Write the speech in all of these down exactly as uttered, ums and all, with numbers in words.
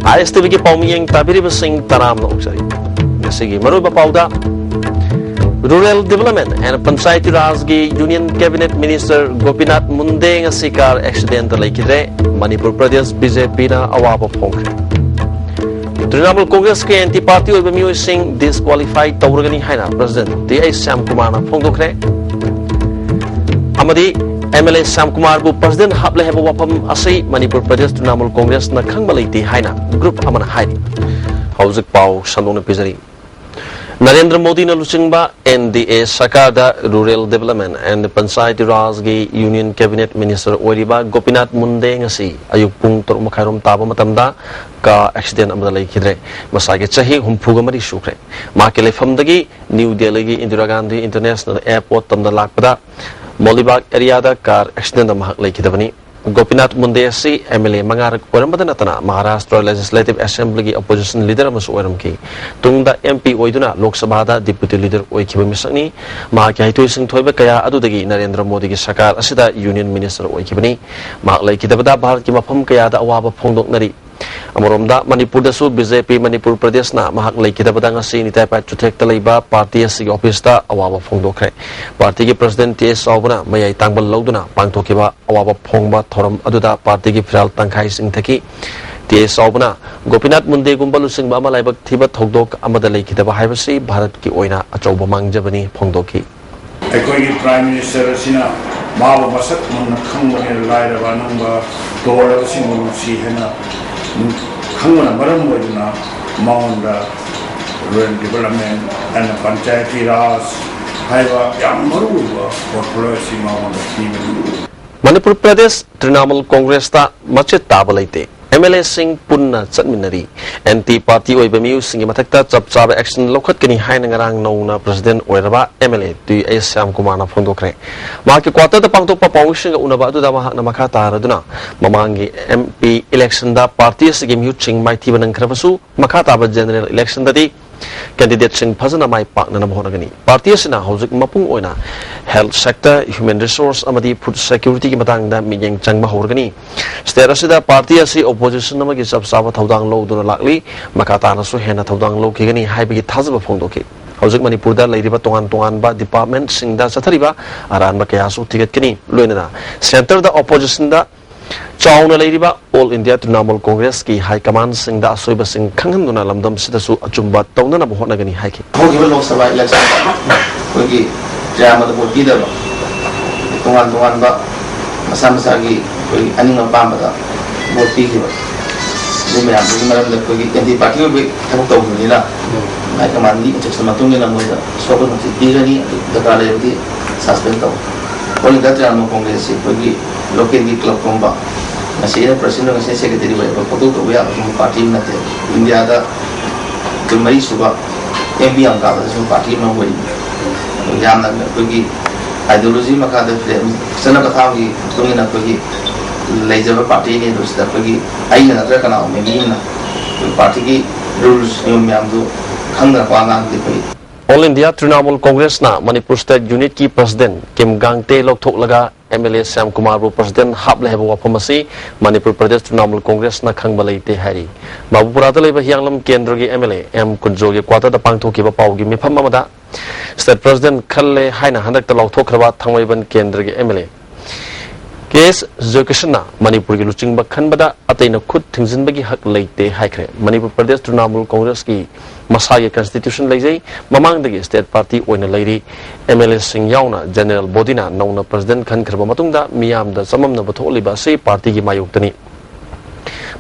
ꯑꯥꯏ ꯑꯦꯁ T ꯚꯤꯒꯤ ꯄꯥꯎꯃꯤꯌꯦꯡ ꯇꯥꯕꯤꯔꯤꯕꯁꯤꯡ ꯇꯔꯥꯝꯅ ꯑꯣꯛꯆꯔꯤ꯫ ꯉꯁꯤꯒꯤ ꯃꯔꯨꯑꯣꯏꯕ ꯄꯥꯎꯗ, Rural Development and Panchayati Rajꯒꯤ Union Cabinet Minister ꯒꯣꯄꯤꯅꯥꯊ ꯃꯨꯟꯗꯦ ꯉꯁꯤ car accidentꯇ ꯂꯩꯈꯤꯗ꯭ꯔꯦ꯫ ꯃꯅꯤꯄꯨꯔ ꯄ꯭ꯔꯗꯦꯁ ꯕꯤ ꯖꯦ ꯄꯤꯅ ꯑꯋꯥꯕ ꯐꯣꯡꯈ꯭ꯔꯦ꯫ ꯇ꯭ꯔꯤꯅꯥꯃꯨꯜ ꯀꯣꯡꯒ꯭ꯔꯦꯁꯀꯤ anti party ꯑꯣꯏꯕ ꯃꯤꯑꯣꯏꯁꯤꯡ disqualify ꯇꯧꯔꯒꯅꯤ ꯍꯥꯏꯅ President ꯇꯤ ꯑꯩꯆ ꯁ꯭ꯌꯥꯝꯀꯨꯃꯥꯔꯅ ꯐꯣꯡꯗꯣꯛꯈ꯭ꯔꯦ꯫ ꯑꯃꯗꯤ ꯑꯦꯝ ꯑꯦꯜ ꯑꯦ ꯁ꯭ꯌꯥꯝꯀꯨꯃꯥꯔꯕꯨ President ꯍꯥꯞꯂꯦ ꯍꯥꯏꯕ ꯋꯥꯐꯝ ꯑꯁꯤ ꯃꯅꯤꯄꯨꯔ ꯄ꯭ꯔꯗꯦꯁ ꯇ꯭ꯔꯤꯅꯥꯃꯨꯜ ꯀꯣꯡꯒ꯭ꯔꯦꯁꯅ ꯈꯪꯕ ꯂꯩꯇꯦ ꯍꯥꯏꯅ group ꯑꯃꯅ ꯍꯥꯏꯔꯤ꯫ ꯍꯧꯖꯤꯛ ꯄꯥꯎ ꯁꯟꯗꯣꯛꯅ ꯄꯤꯖꯔꯤ꯫ ꯅꯔꯦꯟꯗ꯭ꯔ ꯃꯣꯗꯤꯅ ꯂꯨꯆꯤꯡꯕ ꯑꯦꯟ ꯗꯤ ꯑꯦ ꯁꯔꯀꯥꯔꯗ Rural Development and Panchayati Rajꯒꯤ Union Cabinet Minister ꯑꯣꯏꯔꯤꯕ ꯒꯣꯄꯤꯅꯥꯊ ꯃꯨꯟꯗꯦ ꯉꯁꯤ ꯑꯌꯨꯛ ꯄꯨꯡ ꯇꯔꯨꯛ ꯃꯈꯥꯏꯔꯣꯝ ꯇꯥꯕ ꯃꯇꯝꯗ car accident ꯑꯃꯗ ꯂꯩꯈꯤꯗ꯭ꯔꯦ꯫ ꯃꯁꯥꯒꯤ ꯆꯍꯤ ꯍꯨꯝꯐꯨꯒ ꯃꯔꯤ ꯁꯨꯈ꯭ꯔꯦ꯫ ꯃꯍꯥꯛꯀꯤ ꯂꯩꯐꯝꯗꯒꯤ ꯅ꯭ꯌꯨ ꯗꯦꯜꯂꯤꯒꯤ ꯏꯟꯗꯤꯔꯥ ꯒꯥꯟꯙꯤ International Airport ꯇꯝꯅ ꯂꯥꯛꯄꯗ ꯃꯣꯂꯤꯕꯥꯒ areaꯗ car accidentꯇ ꯃꯍꯥꯛ ꯂꯩꯈꯤꯗꯕꯅꯤ꯫ ꯒꯣꯄꯤꯅꯥꯊ ꯃꯨꯟꯗꯦ ꯑꯁꯤ ꯑꯦꯝ ꯑꯦꯜ ꯑꯦ ꯃꯉꯥꯔꯛ ꯑꯣꯏꯔꯝꯕꯗ ꯅꯠꯇꯅ ꯃꯍꯥꯔꯥꯁꯇ꯭ꯔ Legislative Assemblyꯒꯤ opposition leader ꯑꯃꯁꯨ ꯑꯣꯏꯔꯝꯈꯤ꯫ ꯇꯨꯡꯗ ꯑꯦꯝ ꯄꯤ ꯑꯣꯏꯗꯨꯅ ꯂꯣꯛ ꯁꯚꯥꯗ deputy leader ꯑꯣꯏꯈꯤꯕ ꯃꯤꯁꯛꯅꯤ꯫ ꯃꯍꯥꯛꯀꯤ ꯍꯩꯊꯣꯏ ꯁꯤꯡꯊꯣꯏꯕ ꯀꯌꯥ ꯑꯗꯨꯗꯒꯤ ꯅꯔꯦꯟꯗ꯭ꯔ ꯃꯣꯗꯤꯒꯤ ꯁꯔꯀꯥꯔ ꯑꯁꯤꯗ Union Minister ꯑꯣꯏꯈꯤꯕꯅꯤ꯫ ꯃꯍꯥꯛ ꯂꯩꯈꯤꯗꯕꯗ ꯚꯥꯔꯠꯀꯤ ꯃꯐꯝ ꯀꯌꯥꯗ ꯑꯋꯥꯕ ꯐꯣꯡꯗꯣꯛꯅꯔꯤ꯫ ꯑꯃꯔꯣꯝꯗ ꯃꯅꯤꯄꯨꯔꯗꯁꯨ ꯕꯤ ꯖꯦ ꯄꯤ ꯃꯅꯤꯄꯨꯔ ꯄ꯭ꯔꯗꯦꯁꯅ ꯃꯍꯥꯛ ꯂꯩꯈꯤꯗꯕꯗ ꯉꯁꯤ ꯅꯤꯇꯥꯏ ꯄꯥꯏ ꯆꯨꯊꯦꯛꯇ ꯂꯩꯕ party ꯑꯁꯤꯒꯤ officeꯇ ꯑꯋꯥꯕ ꯐꯣꯡꯗꯣꯛꯈ꯭ꯔꯦ꯫ Partyꯒꯤ President ꯇꯤ ꯑꯦꯁ ꯆꯥꯎꯕꯅ ꯃꯌꯥꯏ ꯇꯥꯡꯕ ꯂꯧꯗꯨꯅ ꯄꯥꯡꯊꯣꯛꯈꯤꯕ ꯑꯋꯥꯕ ꯐꯣꯡꯕ ꯊꯧꯔꯝ ꯑꯗꯨꯗ partyꯒꯤ ꯐꯤꯔꯥꯜ ꯇꯪꯈꯥꯏ ꯆꯤꯡꯊꯈꯤ꯫ ꯇꯤ ꯑꯦꯁ ꯆꯥꯎꯕꯅ ꯒꯣꯄꯤꯅꯥꯊ ꯃꯨꯟꯗꯦꯒꯨꯝꯕ ꯂꯨꯆꯤꯡꯕ ꯑꯃ ꯂꯥꯏꯕꯛ ꯊꯤꯕ ꯊꯧꯗꯣꯛ ꯑꯃꯗ ꯂꯩꯈꯤꯗꯕ ꯍꯥꯏꯕꯁꯤ ꯚꯥꯔꯠꯀꯤ ꯑꯣꯏꯅ ꯑꯆꯧꯕ ꯃꯥꯡꯖꯕꯅꯤ ꯐꯣꯡꯗꯣꯛꯈꯤ꯫ ꯑꯩꯈꯣꯏꯒꯤ Prime Minister ꯑꯁꯤꯅ ꯃꯥꯕꯨ ꯃꯁꯛ ꯃꯨꯟꯅ ꯈꯪꯕꯅꯤꯅ ꯂꯥꯏꯔꯕ ꯑꯅꯪꯕ ꯇꯣꯜꯂꯕꯁꯤꯡꯕꯨ ꯅꯨꯡꯁꯤ ꯍꯥꯏꯅ ꯈꯪꯕꯅ ꯃꯔꯝ ꯑꯣꯏꯗꯨꯅ ꯃꯉꯣꯟꯗ Rural Development and Panchayati Raj ꯍꯥꯏꯕ ꯌꯥꯝ ꯃꯔꯨ ꯑꯣꯏꯕ portfolio ꯑꯁꯤ ꯃꯉꯣꯟꯗ ꯄꯤꯕꯅꯤ꯫ ꯃꯅꯤꯄꯨꯔ ꯄ꯭ꯔꯗꯦꯁ ꯇ꯭ꯔꯤꯅꯥꯃꯨꯜ ꯀꯣꯡꯒ꯭ꯔꯦꯁꯇ ꯃꯆꯦꯠ ꯇꯥꯕ ꯂꯩꯇꯦ꯫ ꯑꯦꯝ ꯑꯦꯜ ꯑꯦꯁꯤꯡ ꯄꯨꯟꯅ ꯆꯠꯃꯤꯟꯅꯔꯤ꯫ Anti party ꯑꯣꯏꯕ ꯃꯤꯑꯣꯏꯁꯤꯡꯒꯤ ꯃꯊꯛꯇ ꯆꯞ ꯆꯥꯕ action ꯂꯧꯈꯠꯀꯅꯤ ꯍꯥꯏꯅ ꯉꯔꯥꯡ ꯅꯧꯅ President ꯑꯣꯏꯔꯕ M L A T H ꯁ꯭ꯌꯥꯝꯀꯨꯃꯥꯔꯅ ꯐꯣꯡꯗꯣꯛꯈ꯭ꯔꯦ꯫ ꯃꯍꯥꯛꯀꯤ quarterꯗ ꯄꯥꯡꯊꯣꯛꯄ ꯄꯥꯎꯃꯤꯁꯤꯡꯒ ꯎꯅꯕ ꯑꯗꯨꯗ ꯃꯍꯥꯛꯅ ꯃꯈꯥ ꯇꯥꯔꯗꯨꯅ ꯃꯃꯥꯡꯒꯤ ꯑꯦꯝ ꯄꯤ electionꯗ party ꯑꯁꯤꯒꯤ ꯃꯤꯍꯨꯠꯁꯤꯡ ꯃꯥꯏꯊꯤꯕ ꯅꯪꯈ꯭ꯔꯕꯁꯨ ꯃꯈꯥ ꯇꯥꯕ general electionꯗꯗꯤ candidateꯁꯤꯡ ꯐꯖꯅ ꯃꯥꯏ ꯄꯥꯛꯅꯅꯕ ꯍꯣꯠꯅꯒꯅꯤ꯫ Party ꯑꯁꯤꯅ ꯍꯧꯖꯤꯛ ꯃꯄꯨꯡ ꯑꯣꯏꯅ health sector, human resource ꯑꯃꯗꯤ food security ꯒꯤ ꯃꯇꯥꯡꯗ ꯃꯤꯠꯌꯦꯡ ꯆꯪꯕ ꯍꯧꯔꯒꯅꯤ꯫ State ꯑꯁꯤꯗ party ꯑꯁꯤ opposition ꯑꯃꯒꯤ ꯆꯞ ꯆꯥꯕ ꯊꯧꯗꯥꯡ ꯂꯧꯗꯨꯅ ꯂꯥꯛꯂꯤ꯫ ꯃꯈꯥ ꯇꯥꯅꯁꯨ ꯍꯦꯟꯅ ꯊꯧꯗꯥꯡ ꯂꯧꯈꯤꯒꯅꯤ ꯍꯥꯏꯕꯒꯤ ꯊꯥꯖꯕ ꯐꯣꯡꯗꯣꯛꯈꯤ꯫ ꯍꯧꯖꯤꯛ ꯃꯅꯤꯄꯨꯔꯗ ꯂꯩꯔꯤꯕ ꯇꯣꯉꯥꯟ ꯇꯣꯉꯥꯟꯕ department ꯁꯤꯡꯗ ꯆꯠꯊꯔꯤꯕ ꯑꯔꯥꯟꯕ ꯀꯌꯥꯁꯨ ꯊꯤꯒꯠꯀꯅꯤ꯫ ꯂꯣꯏꯅꯅ centre ꯗ opposition ꯗ ꯆꯥꯎꯅ ꯂꯩꯔꯤꯕ All India Trinamool Congress ꯀꯤ high command ꯁꯤꯡꯗ ꯑꯁꯣꯏꯕꯁꯤꯡ ꯈꯪꯍꯟꯗꯨꯅ ꯂꯝꯗꯝꯁꯤꯗꯁꯨ ꯑꯆꯨꯝꯕ ꯇꯧꯅꯅꯕ ꯍꯣꯠꯅꯒꯅꯤ ꯍꯥꯏꯈꯤ꯫ ꯍꯧꯈꯤꯕ ꯂꯣꯛ ꯁꯚꯥ election ꯑꯩꯈꯣꯏꯒꯤ ꯇꯔꯥꯃꯥꯄꯜꯗ vote ꯄꯤꯗꯕ, ꯇꯣꯉꯥꯟ ꯇꯣꯉꯥꯟꯕ ꯃꯁꯥ ꯃꯁꯥꯒꯤ ꯑꯩꯈꯣꯏꯒꯤ ꯑꯅꯤꯡ ꯑꯄꯥꯝꯕꯗ vote ꯄꯤꯈꯤꯕ, ꯑꯗꯨ ꯃꯌꯥꯝꯗꯨꯒꯤ ꯃꯔꯝꯗ ꯑꯩꯈꯣꯏꯒꯤ anti party ꯑꯣꯏꯕꯒꯤ ꯊꯕꯛ ꯇꯧꯈꯤꯕꯅꯤꯅ, high command ꯒꯤ instruction ꯃꯇꯨꯡ ꯏꯟꯅ ꯃꯣꯏꯗ ꯁꯣꯛꯄ ꯅꯣꯇꯤꯁ ꯄꯤꯒꯅꯤ꯫ ꯑꯗꯨ ꯗꯔꯀꯥꯔ ꯂꯩꯔꯕꯗꯤ suspend ꯇꯧ꯫ All India Trinamool Congress ꯁꯤ ꯑꯩꯈꯣꯏꯒꯤ local ꯒꯤ club ꯀꯨꯝꯕ, ꯉꯁꯤ ꯑꯩꯅ president, ꯉꯁꯤ secretary ꯑꯣꯏꯔꯒ ꯄꯣꯠꯇꯧ ꯇꯧꯕ ꯌꯥꯕ ꯁꯨꯝꯕ party ꯑꯃ ꯅꯠꯇꯦ꯫ ꯏꯟꯗꯤꯌꯥꯗ ꯑꯩꯈꯣꯏ ꯃꯔꯤ ꯁꯨꯕ M P ꯌꯥꯝ ꯀꯥꯕꯗ ꯁꯨꯝ party ꯑꯃ ꯑꯣꯏꯔꯤ꯫ ꯑꯗꯣ ꯌꯥꯝꯅ ꯑꯩꯈꯣꯏꯒꯤ ideology ꯃꯈꯥꯗ ꯆꯠꯅ ꯄꯊꯥꯞꯀꯤ ꯃꯇꯨꯡ ꯏꯟꯅ ꯑꯩꯈꯣꯏꯒꯤ ꯂꯩꯖꯕ party ꯅꯤ꯫ ꯑꯗꯨ ꯁꯤꯗ ꯑꯩꯈꯣꯏꯒꯤ ꯑꯩꯅ ꯅꯠꯇ꯭ꯔꯒ ꯀꯅꯥꯒꯨꯝꯕ ꯃꯤ ꯑꯃꯅ ꯑꯩꯈꯣꯏ party ꯒꯤ rules ꯅꯤꯌꯣꯝ ꯃꯌꯥꯝꯗꯨ ꯈꯪꯗꯅ ꯋꯥ ꯉꯥꯡꯕꯗꯤ ꯑꯩꯈꯣꯏ All India Trinamool Congress ꯅ ꯃꯅꯤꯄꯨꯔ State Unit ꯀꯤ President ꯀꯤꯝ ꯒꯥꯡꯇꯦ ꯂꯧꯊꯣꯛꯂꯒ M L A Shyam ꯀꯨꯃꯥꯔꯕꯨ President ꯍꯥꯞꯂꯦ ꯍꯥꯏꯕ ꯋꯥꯐꯝ ꯑꯁꯤ ꯃꯅꯤꯄꯨꯔ ꯄ꯭ꯔꯗꯦꯁ ꯇ꯭ꯔꯤꯅꯥꯃꯨꯜ ꯀꯣꯡꯒ꯭ꯔꯦꯁꯅ ꯈꯪꯕ ꯂꯩꯇꯦ ꯍꯥꯏꯔꯤ꯫ ꯃꯥꯕꯨꯄꯨꯔꯥꯗ ꯂꯩꯕ ꯍꯤꯌꯥꯡꯂꯝ ꯀꯦꯟꯗ꯭ꯔꯒꯤ M L A ꯑꯦꯝ ꯀꯨꯟꯖꯣꯒꯤ quarter ꯗ ꯄꯥꯡꯊꯣꯛꯈꯤꯕ ꯄꯥꯎꯒꯤ ꯃꯤꯐꯝ ꯑꯃꯗ State President ꯈꯜꯂꯦ ꯍꯥꯏꯅ ꯍꯟꯗꯛꯇ ꯂꯥꯎꯊꯣꯛꯈ꯭ꯔꯕ ꯊꯥꯡꯃꯩꯕꯟ ꯀꯦꯟꯗ꯭ꯔꯒꯤ M L A ꯀꯦ ꯑꯦꯁ ꯖꯣꯏꯀꯤꯁꯟꯅ ꯃꯅꯤꯄꯨꯔꯒꯤ ꯂꯨꯆꯤꯡꯕ ꯈꯟꯕꯗ ꯑꯇꯩꯅ ꯈꯨꯠ ꯊꯤꯡꯖꯤꯟꯕꯒꯤ ꯍꯛ ꯂꯩꯇꯦ ꯍꯥꯏꯈ꯭ꯔꯦ꯫ ꯃꯅꯤꯄꯨꯔ ꯄ꯭ꯔꯗꯦꯁ ꯇ꯭ꯔꯤꯅꯥꯃꯨꯜ ꯀꯣꯡꯒ꯭ꯔꯦꯁꯀꯤ ꯃꯁꯥꯒꯤ constitution ꯂꯩꯖꯩ꯫ ꯃꯃꯥꯡꯗꯒꯤ state party ꯑꯣꯏꯅ ꯂꯩꯔꯤ꯫ M L A ꯁꯤꯡ ꯌꯥꯎꯅ general body ꯅ ꯅꯧꯅ President ꯈꯟꯈ꯭ꯔꯕ ꯃꯇꯨꯡꯗ ꯃꯤꯌꯥꯝꯗ ꯆꯃꯝꯅꯕ ꯊꯣꯛꯍꯜꯂꯤꯕ ꯑꯁꯤ party ꯒꯤ ꯃꯥꯌꯣꯛꯇꯅꯤ꯫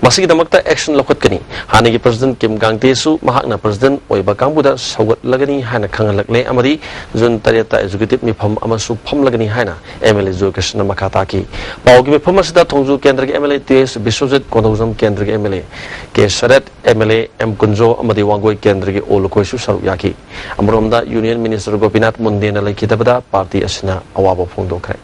ꯃꯁꯤꯒꯤꯗꯃꯛꯇ action ꯂꯧꯈꯠꯀꯅꯤ꯫ ꯍꯥꯟꯅꯒꯤ President ꯀꯤꯝ ꯒꯥꯡꯇꯦꯁꯨ ꯃꯍꯥꯛꯅ President ꯑꯣꯏꯕ ꯀꯥꯡꯕꯨꯗ ꯁꯧꯒꯠꯂꯒꯅꯤ ꯍꯥꯏꯅ ꯈꯪꯍꯜꯂꯛꯂꯦ ꯑꯃꯗꯤ June ꯇꯔꯦꯠꯇ executive ꯃꯤꯐꯝ ꯑꯃꯁꯨ ꯐꯝꯂꯒꯅꯤ ꯍꯥꯏꯅ M L A ꯖꯣꯏꯀꯤꯁꯟꯅ ꯃꯈꯥ ꯇꯥꯈꯤ꯫ ꯄꯥꯎꯒꯤ ꯃꯤꯐꯝ ꯑꯁꯤꯗ ꯊꯣꯡꯖꯨ ꯀꯦꯟꯗ꯭ꯔꯒꯤ M L A T S Biswajit, Konthoujam ꯀꯦꯟꯗ꯭ꯔꯒꯤ M L A K Sarat, M L A M Kunjo ꯑꯃꯗꯤ ꯋꯥꯡꯒꯣꯏ ꯀꯦꯟꯗ꯭ꯔꯒꯤ ꯑꯣ ꯂꯨꯀꯣꯏꯁꯨ ꯁꯔꯨꯛ ꯌꯥꯈꯤ꯫ ꯑꯃꯔꯣꯝꯗ Union Minister ꯒꯣꯄꯤꯅꯥꯊ ꯃꯨꯟꯗꯦꯅ ꯂꯩꯈꯤꯗꯕꯗ party ꯑꯁꯤꯅ ꯑꯋꯥꯕ ꯐꯣꯡꯗꯣꯛꯈ꯭ꯔꯦ꯫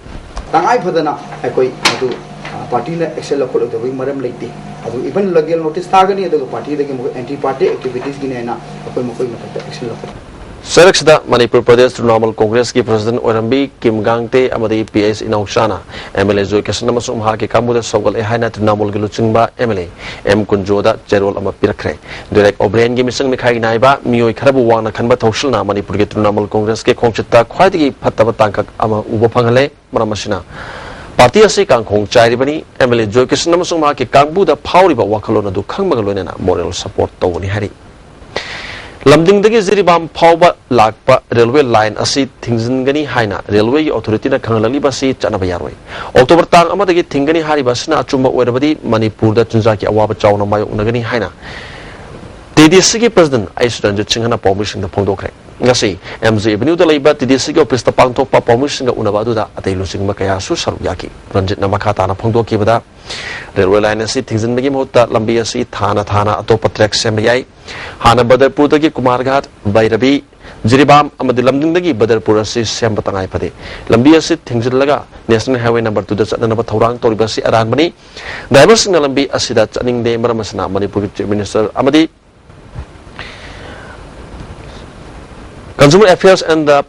ꯇꯉꯥꯏ ꯐꯗꯅ ꯑꯩꯈꯣꯏ ꯃꯗꯨ, ꯑ, party ꯅ action ꯂꯧꯈꯠꯂꯣꯏꯗꯕꯒꯤ ꯃꯔꯝ ꯂꯩꯇꯦ꯫ ꯑꯗꯨ even legal notice ꯊꯥꯒꯅꯤ, ꯑꯗꯨꯒ party ꯗꯒꯤ ꯃꯈꯣꯏ anti party activities ꯒꯤꯅꯦꯅ ꯑꯩꯈꯣꯏ ꯃꯈꯣꯏ ꯃꯊꯛꯇ action ꯂꯧꯈꯠꯀꯅꯤ꯫ ꯆꯩꯔꯛꯁꯤꯗ ꯃꯅꯤꯄꯨꯔ ꯄ꯭ꯔꯗꯦꯁ ꯇ꯭ꯔꯤꯅꯥꯃꯨꯜ ꯀꯣꯡꯒ꯭ꯔꯦꯁꯀꯤ ꯄ꯭ꯔꯁꯤꯗꯦꯟꯠ ꯑꯣꯏꯔꯝꯕꯤ ꯀꯤꯝ ꯒꯥꯡꯇꯦ ꯑꯃꯗꯤ ꯄꯤ ꯑꯩꯆ ꯏꯅꯥꯎꯆꯥꯅ M L A Joy Kishan ꯑꯃꯁꯨꯡ ꯃꯍꯥꯛꯀꯤ ꯀꯥꯡꯕꯨꯗ ꯁꯧꯒꯠꯂꯦ ꯍꯥꯏꯅ ꯇ꯭ꯔꯤꯅꯥꯃꯨꯜꯒꯤ ꯂꯨꯆꯤꯡꯕ ꯑꯦꯝ ꯑꯦꯜ ꯑꯦ ꯑꯦꯝ ꯀꯨꯟꯖꯣꯗ ꯆꯦꯔꯣꯜ ꯑꯃ ꯄꯤꯔꯛꯈ꯭ꯔꯦ꯫ ꯗꯦꯔꯦꯛ ꯑꯣꯕ꯭ꯔꯦꯟꯒꯤ ꯃꯤꯆꯪ ꯃꯤꯈꯥꯏꯒꯤ ꯅꯥꯏꯕ ꯃꯤꯑꯣꯏ ꯈꯔꯕꯨ ꯋꯥꯡꯅ ꯈꯟꯕ ꯊꯧꯁꯤꯜꯅ ꯃꯅꯤꯄꯨꯔꯒꯤ ꯇ꯭ꯔꯤꯅꯥꯃꯨꯜ ꯀꯣꯡꯒ꯭ꯔꯦꯁꯀꯤ ꯈꯣꯡꯆꯠꯇ ꯈ꯭ꯋꯥꯏꯗꯒꯤ ꯐꯠꯇꯕ ꯇꯥꯡꯀꯛ ꯑꯃ ꯎꯕ ꯐꯪꯍꯜꯂꯦ꯫ ꯃꯔꯝ ꯑꯁꯤꯅ ꯄꯥꯔꯇꯤ ꯑꯁꯤ ꯀꯥꯡꯈꯣꯡ ꯆꯥꯏꯔꯤꯕꯅꯤ꯫ M L A Joy Kishan ꯑꯃꯁꯨꯡ ꯃꯍꯥꯛꯀꯤ ꯀꯥꯡꯕꯨꯗ ꯐꯥꯎꯔꯤꯕ ꯋꯥꯈꯜꯂꯣꯟ ꯑꯗꯨ ꯈꯪꯕꯒ ꯂꯣꯏꯅꯅ ꯃꯣꯔꯦꯜ ꯁꯄꯣꯔꯠ ꯇꯧꯒꯅꯤ ꯍꯥꯏꯔꯤ꯫ ꯂꯝꯗꯤꯡꯗꯒꯤ ꯖꯤꯔꯤꯕꯥꯝ ꯐꯥꯎꯕ ꯂꯥꯛꯄ ꯔꯦꯜꯋꯦ ꯂꯥꯏꯟ ꯑꯁꯤ ꯊꯤꯡꯖꯤꯟꯒꯅꯤ ꯍꯥꯏꯅ ꯔꯦꯜꯋꯦꯒꯤ ꯑꯣꯊꯣꯔꯤꯇꯤꯅ ꯈꯪꯍꯜꯂꯛꯂꯤꯕ ꯑꯁꯤ ꯆꯠꯅꯕ ꯌꯥꯔꯣꯏ꯫ ꯑꯣꯛꯇꯣꯕꯔ ꯇꯥꯡ ꯑꯃꯗꯒꯤ ꯊꯤꯡꯒꯅꯤ ꯍꯥꯏꯔꯤꯕ ꯑꯁꯤꯅ ꯑꯆꯨꯝꯕ ꯑꯣꯏꯔꯕꯗꯤ ꯃꯅꯤꯄꯨꯔꯗ ꯆꯤꯟꯖꯥꯛꯀꯤ ꯑꯋꯥꯕ ꯆꯥꯎꯅ ꯃꯥꯌꯣꯛꯅꯒꯅꯤ ꯍꯥꯏꯅ ꯇꯤ ꯗꯤ ꯁꯤꯒꯤ ꯄ꯭ꯔꯁꯤꯗꯦꯟꯠ ꯑꯩꯆ ꯔꯟꯖꯤꯠ ꯁꯤꯡꯍꯅ ꯄꯥꯎꯃꯤꯁꯤꯡꯗ ꯐꯣꯡꯗꯣꯛꯈ꯭ꯔꯦ꯫ ꯉꯁꯤ ꯑꯦꯝ ꯖꯤ ꯑꯦꯚꯦꯅ꯭ꯌꯨꯗ ꯂꯩꯕ ꯇꯤ ꯗꯤ ꯁꯤꯒꯤ ꯑꯣꯐꯤꯁꯇ ꯄꯥꯡꯊꯣꯛꯄ ꯄꯥꯎꯃꯤꯁꯤꯡꯒ ꯎꯅꯕ ꯑꯗꯨꯗ ꯑꯇꯩ ꯂꯨꯆꯤꯡꯕ ꯀꯌꯥꯁꯨ ꯁꯔꯨꯛ ꯌꯥꯈꯤ꯫ ꯔꯟꯖꯤꯠꯅ ꯃꯈꯥ ꯇꯥꯅ ꯐꯣꯡꯗꯣꯛꯈꯤꯕꯗ, ꯔꯦꯜꯋꯦ ꯂꯥꯏꯟ ꯑꯁꯤ ꯊꯤꯡꯖꯤꯟꯕꯒꯤ ꯃꯍꯨꯠꯇ ꯂꯝꯕꯤ ꯑꯁꯤ ꯊꯥꯅ ꯊꯥꯅ ꯑꯇꯣꯞꯄ ꯇ꯭ꯔꯦꯛ ꯁꯦꯝꯕ ꯌꯥꯏ꯫ ꯍꯥꯟꯅ ꯕꯗꯔꯄꯨꯔꯗꯒꯤ ꯀꯨꯃꯥꯔꯘꯥꯠ, ꯚꯩꯔꯕꯤ, ꯖꯤꯔꯤꯕꯥꯝ ꯑꯃꯗꯤ ꯂꯝꯗꯤꯡꯗꯒꯤ ꯕꯗꯔꯄꯨꯔ ꯑꯁꯤ ꯁꯦꯝꯕ ꯇꯉꯥꯏ ꯐꯗꯦ꯫ ꯂꯝꯕꯤ ꯑꯁꯤ ꯊꯤꯡꯖꯤꯜꯂꯒ ꯅꯦꯁꯅꯦꯜ ꯍꯥꯏꯋꯦ ꯅꯝꯕꯔ ꯇꯨꯗ ꯆꯠꯅꯅꯕ ꯊꯧꯔꯥꯡ ꯇꯧꯔꯤꯕ ꯑꯁꯤ ꯑꯔꯥꯟꯕꯅꯤ꯫ ꯗ꯭ꯔꯥꯏꯚꯔꯁꯤꯡꯅ ꯂꯝꯕꯤ ꯑꯁꯤꯗ ꯆꯠꯅꯤꯡꯗꯦ꯫ ꯃꯔꯝ ꯑꯁꯤꯅ ꯃꯅꯤꯄꯨꯔꯒꯤ ꯆꯤꯐ ꯃꯤꯅꯤꯁꯇꯔ ꯑꯃꯗꯤ Consumer Affairs and the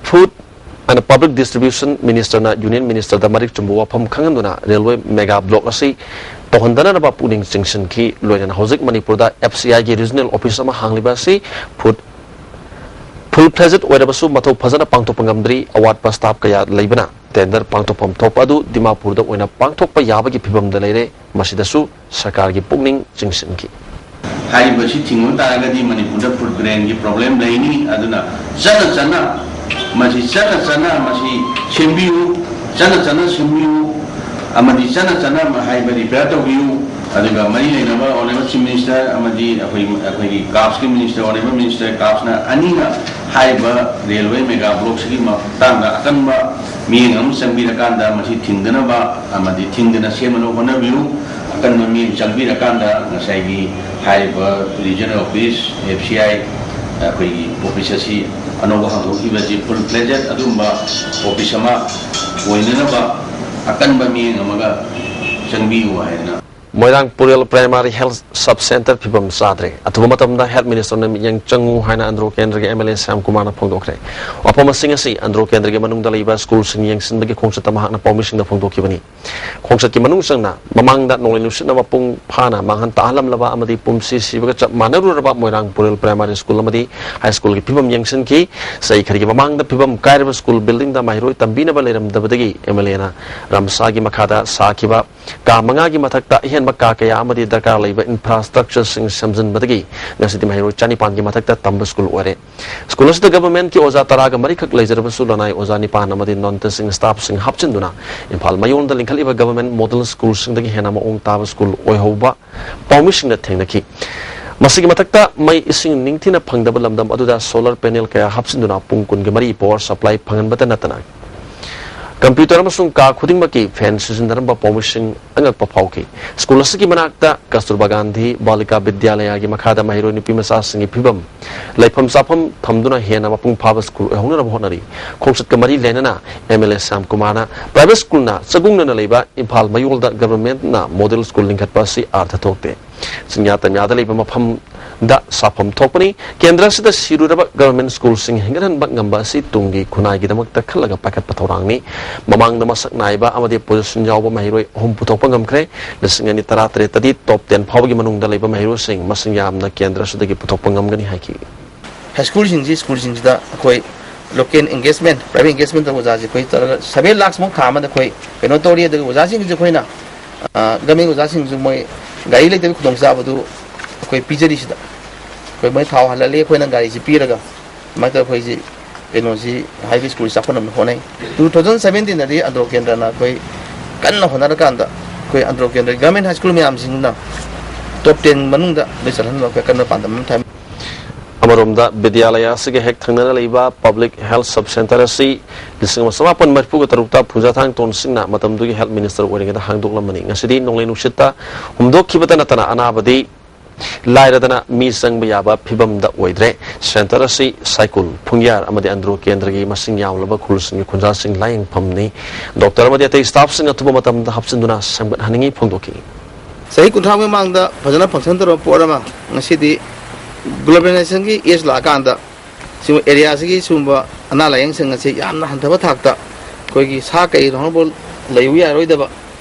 Food and Public Distribution Minister ꯅ Union Minister ꯗ ꯃꯔꯤꯛ ꯆꯨꯝꯕ ꯋꯥꯐꯝ ꯈꯪꯍꯟꯗꯨꯅ ꯔꯦꯜꯋꯦ ꯃꯦꯒꯥ ꯕ꯭ꯂꯣꯛ ꯑꯁꯤ ꯇꯧꯍꯟꯗꯅꯕ ꯄꯨꯛꯅꯤꯡ ꯆꯤꯡꯁꯤꯟꯈꯤ꯫ ꯂꯣꯏꯅꯅ ꯍꯧꯖꯤꯛ ꯃꯅꯤꯄꯨꯔꯗ ꯑꯦꯐ ꯁꯤ ꯑꯥꯏ ꯒꯤ ꯔꯤꯖꯅꯦꯜ ꯑꯣꯐꯤꯁ ꯑꯃ ꯍꯥꯡꯂꯤꯕ ꯑꯁꯤ ꯐꯨꯗ, ꯐꯨꯜ ꯐ꯭ꯂꯦꯖꯦꯗ ꯑꯣꯏꯔꯕꯁꯨ ꯃꯊꯧ ꯐꯖꯅ ꯄꯥꯡꯊꯣꯛꯄ ꯉꯝꯗ꯭ꯔꯤ꯫ ꯑꯋꯥꯠꯄ ꯁ꯭ꯇꯥꯐ ꯀꯌꯥ ꯂꯩꯕꯅ ꯇꯦꯟꯗꯔ ꯄꯥꯡꯊꯣꯛꯐꯝ ꯊꯣꯛꯄ ꯑꯗꯨ ꯗꯤꯃꯥꯄꯨꯔꯗ ꯑꯣꯏꯅ ꯄꯥꯡꯊꯣꯛꯄ ꯌꯥꯕꯒꯤ ꯐꯤꯚꯝꯗ ꯂꯩꯔꯦ꯫ ꯃꯁꯤꯗꯁꯨ ꯁꯔꯀꯥꯔꯒꯤ ꯄꯨꯛꯅꯤꯡ ꯆꯤꯡꯁꯤꯟꯈꯤ꯫ ꯍꯥꯏꯔꯤꯕꯁꯤ ꯊꯤꯡꯕ ꯇꯥꯔꯒꯗꯤ ꯃꯅꯤꯄꯨꯔꯗ ꯐꯨꯗ ꯒ꯭ꯔꯦꯟꯒꯤ ꯄ꯭ꯔꯣꯕ꯭ꯂꯦꯝ ꯂꯩꯅꯤ꯫ ꯑꯗꯨꯅ ꯆꯠꯅ ꯆꯠꯅ ꯃꯁꯤ ꯆꯠꯅ ꯆꯠꯅ ꯃꯁꯤ ꯁꯦꯝꯕꯤꯌꯨ, ꯆꯠꯅ ꯆꯠꯅ ꯁꯦꯝꯕꯤꯌꯨ ꯑꯃꯗꯤ ꯆꯠꯅ ꯆꯠꯅ ꯍꯥꯏꯕ ꯔꯤꯄꯤꯌꯔ ꯇꯧꯕꯤꯌꯨ꯫ ꯑꯗꯨꯒ ꯃꯔꯤ ꯂꯩꯅꯕ ꯑꯣꯅꯔꯦꯕꯜ ꯆꯤꯐ ꯃꯤꯅꯤꯁꯇꯔ ꯑꯃꯗꯤ ꯑꯩꯈꯣꯏ, ꯑꯩꯈꯣꯏꯒꯤ ꯀꯥꯞꯁꯀꯤ ꯃꯤꯅꯤꯁꯇꯔ, ꯑꯣꯅꯔꯦꯕꯜ ꯃꯤꯅꯤꯁꯇꯔ ꯀꯥꯞꯁꯅ ꯑꯅꯤꯅ ꯍꯥꯏꯔꯤꯕ ꯔꯦꯜꯋꯦ ꯃꯦꯒꯥ ꯕ꯭ꯂꯣꯛꯁꯤꯒꯤ ꯃꯇꯥꯡꯗ ꯑꯀꯟꯕ ꯃꯤꯠꯌꯦꯡ ꯑꯃ ꯆꯪꯕꯤꯔꯀꯥꯟꯗ ꯃꯁꯤ ꯊꯤꯡꯗꯅꯕ ꯑꯃꯗꯤ ꯊꯤꯡꯗꯅ ꯁꯦꯝꯅꯕ ꯍꯣꯠꯅꯕꯤꯌꯨ꯫ ꯑꯀꯟꯕ ꯃꯤꯠꯌꯦꯡ ꯆꯪꯕꯤꯔꯀꯥꯟꯗ ꯉꯁꯥꯏꯒꯤ ꯍꯥꯏꯔꯤꯕ regional office, F C I, ꯑꯩꯈꯣꯏꯒꯤ ꯑꯣꯐꯤꯁ ꯑꯁꯤ ꯑꯅꯧꯕ ꯍꯥꯡꯗꯣꯛꯈꯤꯕ ꯑꯁꯤ ꯐꯨꯜ ꯐ꯭ꯂꯦꯖꯦꯗ ꯑꯗꯨꯒꯨꯝꯕ ꯑꯣꯐꯤꯁ ꯑꯃ ꯑꯣꯏꯅꯅꯕ ꯑꯀꯟꯕ ꯃꯤꯠꯌꯦꯡ ꯑꯃꯒ ꯆꯪꯕꯤꯌꯨ ꯍꯥꯏꯗꯅ ꯃꯣꯏꯔꯥꯡ ꯄꯨꯔꯦꯜ Primary Health Sub Center ꯐꯤꯕꯝ ꯆꯥꯗ꯭ꯔꯦ꯫ ꯑꯊꯨꯕ ꯃꯇꯝꯗ Health Minister ꯅ ꯃꯤꯠꯌꯦꯡ ꯆꯪꯉꯨ ꯍꯥꯏꯅ ꯑꯟꯗ꯭ꯔꯣ ꯀꯦꯟꯗ꯭ꯔꯒꯤ M L A ꯁ꯭ꯌꯥꯝ ꯀꯨꯃꯥꯔꯅ ꯐꯣꯡꯗꯣꯛꯈ꯭ꯔꯦ꯫ ꯋꯥꯐꯝ ꯑꯁꯤꯡ ꯑꯁꯤ ꯑꯟꯗ꯭ꯔꯣ ꯀꯦꯟꯗ꯭ꯔꯒꯤ ꯃꯅꯨꯡꯗ ꯂꯩꯕ ꯁ꯭ꯀꯨꯜꯁꯤꯡ ꯌꯦꯡꯁꯤꯟꯕꯒꯤ ꯈꯣꯡꯆꯠꯇ ꯃꯍꯥꯛꯅ ꯄꯥꯎꯃꯤꯁꯤꯡꯗ ꯐꯣꯡꯗꯣꯛꯈꯤꯕꯅꯤ꯫ ꯈꯣꯡꯆꯠꯀꯤ ꯃꯅꯨꯡ ꯆꯪꯅ ꯃꯃꯥꯡꯗ ꯅꯣꯡꯂꯩ ꯅꯨꯡꯁꯤꯠꯅ ꯃꯄꯨꯡ ꯐꯥꯅ ꯃꯥꯡꯍꯟ ꯇꯥꯍꯜꯂꯝꯂꯕ ꯑꯃꯗꯤ ꯄꯨꯟꯁꯤ ꯁꯤꯕꯒ ꯆꯞ ꯃꯥꯟꯅꯔꯨꯔꯕ ꯃꯣꯏꯔꯥꯡ ꯄꯨꯔꯦꯜ Primary School ꯑꯃꯗꯤ High School ꯒꯤ ꯐꯤꯕꯝ ꯌꯦꯡꯁꯤꯟꯈꯤ꯫ ꯆꯍꯤ ꯈꯔꯒꯤ ꯃꯃꯥꯡꯗ ꯐꯤꯕꯝ ꯀꯥꯏꯔꯕ ꯁ꯭ꯀꯨꯜ building ꯗ ꯃꯍꯩꯔꯣꯏ ꯇꯝꯕꯤꯅꯕ ꯂꯩꯔꯝꯗꯕꯗꯒꯤ M L A ꯅ ꯔꯝꯁꯥꯒꯤ ꯃꯈꯥꯗ ꯁꯥꯈꯤꯕ ꯀꯥ ꯃꯉꯥꯒꯤ ꯃꯊꯛꯇ ꯑꯍꯦꯟꯕ ꯀꯥ ꯀꯌꯥ ꯑꯃꯗꯤ ꯗꯔꯀꯥꯔ ꯂꯩꯕ infrastructure ꯁꯤꯡ ꯁꯦꯝꯖꯤꯟꯕꯗꯒꯤ ꯉꯁꯤꯗꯤ ꯃꯍꯩꯔꯣꯏ ꯆꯅꯤꯄꯥꯟꯒꯤ ꯃꯊꯛꯇ ꯇꯝꯕ ꯁ꯭ꯀꯨꯜ ꯑꯣꯏꯔꯦ꯫ ꯁ꯭ꯀꯨꯜ ꯑꯁꯤꯗ government ꯀꯤ ꯑꯣꯖꯥ ꯇꯔꯥꯒ ꯃꯔꯤꯈꯛ ꯂꯩꯖꯔꯕꯁꯨ ꯂꯅꯥꯏ ꯑꯣꯖꯥ ꯅꯤꯄꯥꯟ ꯑꯃꯗꯤ non teaching staff ꯁꯤꯡ ꯍꯥꯞꯆꯤꯟꯗꯨꯅ ꯏꯝꯐꯥꯜ ꯃꯌꯣꯜꯗ ꯂꯤꯡꯈꯠꯂꯤꯕ government model ꯁ꯭ꯀꯨꯜꯁꯤꯡꯗꯒꯤ ꯍꯦꯟꯅ ꯃꯑꯣꯡ ꯇꯥꯕ ꯁ꯭ꯀꯨꯜ ꯑꯣꯏꯍꯧꯕ ꯄꯥꯎꯃꯤꯁꯤꯡꯅ ꯊꯦꯡꯅꯈꯤ꯫ ꯃꯁꯤꯒꯤ ꯃꯊꯛꯇ ꯃꯩ ꯏꯁꯤꯡ ꯅꯤꯡꯊꯤꯅ ꯐꯪꯗꯕ ꯂꯝꯗꯝ ꯑꯗꯨꯗ solar panel ꯀꯌꯥ ꯍꯥꯞꯆꯤꯟꯗꯨꯅ ꯄꯨꯡ ꯀꯨꯟꯒ ꯃꯔꯤ power supply ꯐꯪꯍꯟꯕꯇ ꯅꯠꯇꯅ computer ꯑꯃꯁꯨꯡ ꯀꯥ ꯈꯨꯗꯤꯡꯃꯛꯀꯤ fan ꯁꯤꯖꯤꯟꯅꯔꯝꯕ ꯄꯥꯎꯃꯤꯁꯤꯡ ꯑꯉꯛꯄ ꯐꯥꯎꯈꯤ꯫ ꯁ꯭ꯀꯨꯜ ꯑꯁꯤꯒꯤ ꯃꯅꯥꯛꯇ ꯀꯁꯇꯨꯔꯕꯥ ꯒꯥꯟꯙꯤ ꯕꯥꯂꯤꯀꯥ ꯕꯤꯗ꯭ꯌꯥꯂꯌꯥꯒꯤ ꯃꯈꯥꯗ ꯃꯍꯩꯔꯣꯏ ꯅꯨꯄꯤ ꯃꯆꯥꯁꯤꯡꯒꯤ ꯐꯤꯕꯝ, ꯂꯩꯐꯝ ꯆꯥꯐꯝ ꯊꯝꯗꯨꯅ ꯍꯦꯟꯅ ꯃꯄꯨꯡ ꯐꯥꯕ ꯁ꯭ꯀꯨꯜ ꯑꯣꯏꯍꯧꯅꯅꯕ ꯍꯣꯠꯅꯔꯤ꯫ ꯈꯣꯡꯆꯠꯀ ꯃꯔꯤ ꯂꯩꯅꯅ M L A ꯁ꯭ꯌꯥꯝ ꯀꯨꯃꯥꯔꯅ private ꯁ꯭ꯀꯨꯜꯅ ꯆꯒꯨꯡꯅꯅ ꯂꯩꯕ ꯏꯝꯐꯥꯜ ꯃꯌꯣꯜꯗ government ꯅ model ꯁ꯭ꯀꯨꯜ ꯂꯤꯡꯈꯠꯄ ꯑꯁꯤ ꯑꯥꯔꯊ ꯊꯣꯛꯇꯦ꯫ ꯆꯤꯡꯌꯥ ꯇꯝꯌꯥꯗ ꯂꯩꯕ ꯃꯐꯝꯗ ꯁꯥꯐꯝ ꯊꯣꯛꯄꯅꯤ꯫ ꯀꯦꯟꯗ꯭ꯔ ꯑꯁꯤꯗ ꯁꯤꯔꯨꯔꯕ government ꯁ꯭ꯀꯨꯜꯁꯤꯡ ꯍꯤꯡꯒꯠꯍꯟꯕ ꯉꯝꯕ ꯑꯁꯤ ꯇꯨꯡꯒꯤ ꯈꯨꯟꯅꯥꯏꯒꯤꯗꯃꯛꯇ ꯈꯜꯂꯒ ꯄꯥꯏꯈꯠꯄ ꯊꯧꯔꯥꯡꯅꯤ꯫ ꯃꯃꯥꯡꯗ ꯃꯁꯛ ꯅꯥꯏꯕ ꯑꯃꯗꯤ position ꯌꯥꯎꯕ ꯃꯍꯩꯔꯣꯏ ꯑꯍꯨꯝ ꯄꯨꯊꯣꯛꯄ ꯉꯝꯈ꯭ꯔꯦ꯫ ꯂꯤꯁꯤꯡ ꯑꯅꯤ ꯇꯔꯥꯇꯔꯦꯠꯇꯗꯤ top ten ꯐꯥꯎꯕꯒꯤ ꯃꯅꯨꯡꯗ ꯂꯩꯕ ꯃꯍꯩꯔꯣꯏꯁꯤꯡ ꯃꯁꯤꯡ ꯌꯥꯝꯅ ꯀꯦꯟꯗ꯭ꯔ ꯑꯁꯤꯗꯒꯤ ꯄꯨꯊꯣꯛꯄ ꯉꯝꯒꯅꯤ ꯍꯥꯏꯈꯤ꯫ High school ꯁꯤꯡꯁꯤ, ꯁ꯭ꯀꯨꯜꯁꯤꯡꯁꯤꯗ ꯑꯩꯈꯣꯏ local engagement, private engagement ꯇꯧꯕ ꯑꯣꯖꯥꯁꯦ ꯑꯩꯈꯣꯏ ꯇꯧꯔꯒ seven lakhs ꯃꯨꯛ ꯊꯥ ꯑꯃꯗ ꯑꯩꯈꯣꯏ ꯀꯩꯅꯣ ꯇꯧꯔꯤ꯫ ꯑꯗꯨꯒ ꯑꯣꯖꯥꯁꯤꯡꯁꯦ ꯑꯩꯈꯣꯏꯅ, ꯑ, government ꯑꯣꯖꯥꯁꯤꯡꯁꯨ ꯃꯣꯏ ꯒꯥꯔꯤ ꯂꯩꯇꯕꯒꯤ ꯈꯨꯗꯣꯡꯆꯥꯕꯗꯨ ꯑꯩꯈꯣꯏ ꯄꯤꯖꯔꯤꯁꯤꯗ, ꯑꯩꯈꯣꯏ ꯃꯣꯏ ꯊꯥꯎ ꯍꯜꯍꯜꯂꯤ, ꯑꯩꯈꯣꯏꯅ ꯒꯥꯔꯤꯁꯤ ꯄꯤꯔꯒ ꯑꯗꯨꯃꯥꯏꯅ ꯇꯧꯔꯒ ꯑꯩꯈꯣꯏꯁꯤ ꯀꯩꯅꯣꯁꯤ ꯍꯥꯏꯕ ꯁ꯭ꯀꯨꯜꯁꯤ ꯆꯥꯎꯈꯠꯅꯕ ꯍꯣꯠꯅꯩ꯫ Two thousand seventeen ꯗꯗꯤ ꯑꯟꯗ꯭ꯔꯣ ꯀꯦꯟꯗ꯭ꯔꯅ ꯑꯩꯈꯣꯏ ꯀꯟꯅ ꯍꯣꯠꯅꯔꯀꯥꯟꯗ ꯑꯩꯈꯣꯏ ꯑꯟꯗ꯭ꯔꯣ ꯀꯦꯟꯗ꯭ꯔ government high school ꯃꯌꯥꯝꯁꯤꯡꯅ top ten ꯃꯅꯨꯡꯗ ꯂꯣꯏ ꯆꯠꯍꯟꯕ ꯑꯩꯈꯣꯏ ꯀꯟꯅ ꯄꯥꯟꯗꯝ ꯑꯃ ꯊꯝꯃꯤ꯫ ꯑꯃꯔꯣꯝꯗ ꯕꯤꯗ꯭ꯌꯥꯂꯌꯥ ꯑꯁꯤꯒ ꯍꯦꯛ ꯊꯪꯅꯅ ꯂꯩꯕ Public Health Sub Center ꯑꯁꯤ ꯂꯤꯁꯤꯡ ꯑꯃ ꯆꯃꯥꯄꯟ ꯃꯔꯤꯐꯨꯒ ꯇꯔꯨꯛꯇ ꯐꯨꯖꯥꯊꯥꯡ ꯇꯣꯟꯁꯤꯡꯅ ꯃꯇꯝꯗꯨꯒꯤ Health Minister ꯑꯣꯏꯔꯤꯉꯩꯗ ꯍꯥꯡꯗꯣꯛꯂꯝꯕꯅꯤ꯫ ꯉꯁꯤꯗꯤ ꯅꯣꯡꯂꯩ ꯅꯨꯡꯁꯤꯠꯇ ꯍꯨꯝꯗꯣꯛꯈꯤꯕꯇ ꯅꯠꯇꯅ ꯑꯅꯥꯕꯗꯤ ꯂꯥꯏꯔꯗꯅ ꯃꯤ ꯆꯪꯕ ꯌꯥꯕ ꯐꯤꯕꯝꯗ ꯑꯣꯏꯗ꯭ꯔꯦ꯫ Center ꯑꯁꯤ ꯁꯥꯏꯀꯨꯜ, ꯐꯨꯡꯌꯥꯔ ꯑꯃꯗꯤ ꯑꯟꯗ꯭ꯔꯣ ꯀꯦꯟꯗ꯭ꯔꯒꯤ ꯃꯁꯤꯡ ꯌꯥꯝꯂꯕ ꯈꯨꯜꯁꯤꯡꯒꯤ ꯈꯨꯟꯖꯥꯁꯤꯡ ꯂꯥꯌꯦꯡꯐꯝꯅꯤ꯫ Doctor ꯑꯃꯗꯤ ꯑꯇꯩ staff ꯁꯤꯡ ꯑꯊꯨꯕ ꯃꯇꯝꯗ ꯍꯥꯞꯆꯤꯟꯗꯨꯅ ꯁꯦꯝꯒꯠꯍꯟꯅꯤꯡꯏ ꯐꯣꯡꯗꯣꯛꯈꯤ꯫ ꯆꯍꯤ ꯀꯨꯟꯊ꯭ꯔꯥꯒꯤ ꯃꯃꯥꯡꯗ ꯐꯖꯅ ꯐꯪꯁꯟ ꯇꯧꯔꯝꯕ ꯄꯣꯠ ꯑꯃ ꯉꯁꯤꯗꯤ ꯒ꯭ꯂꯣꯕꯦꯂꯥꯏꯖꯦꯁꯟꯒꯤ ꯑꯦꯖ ꯂꯥꯛꯑꯀꯥꯟꯗ ꯁꯤꯒꯨꯝꯕ ꯑꯦꯔꯤꯌꯥꯁꯤꯒꯤ ꯁꯤꯒꯨꯝꯕ ꯑꯅꯥ ꯂꯥꯏꯌꯦꯡ ꯁꯪ ꯑꯁꯤ ꯌꯥꯝꯅ ꯍꯟꯊꯕ ꯊꯥꯛꯇ ꯑꯩꯈꯣꯏꯒꯤ ꯁꯥ ꯀꯩ ꯊꯣꯡꯅꯕ ꯂꯩꯕ ꯌꯥꯔꯣꯏꯗꯕ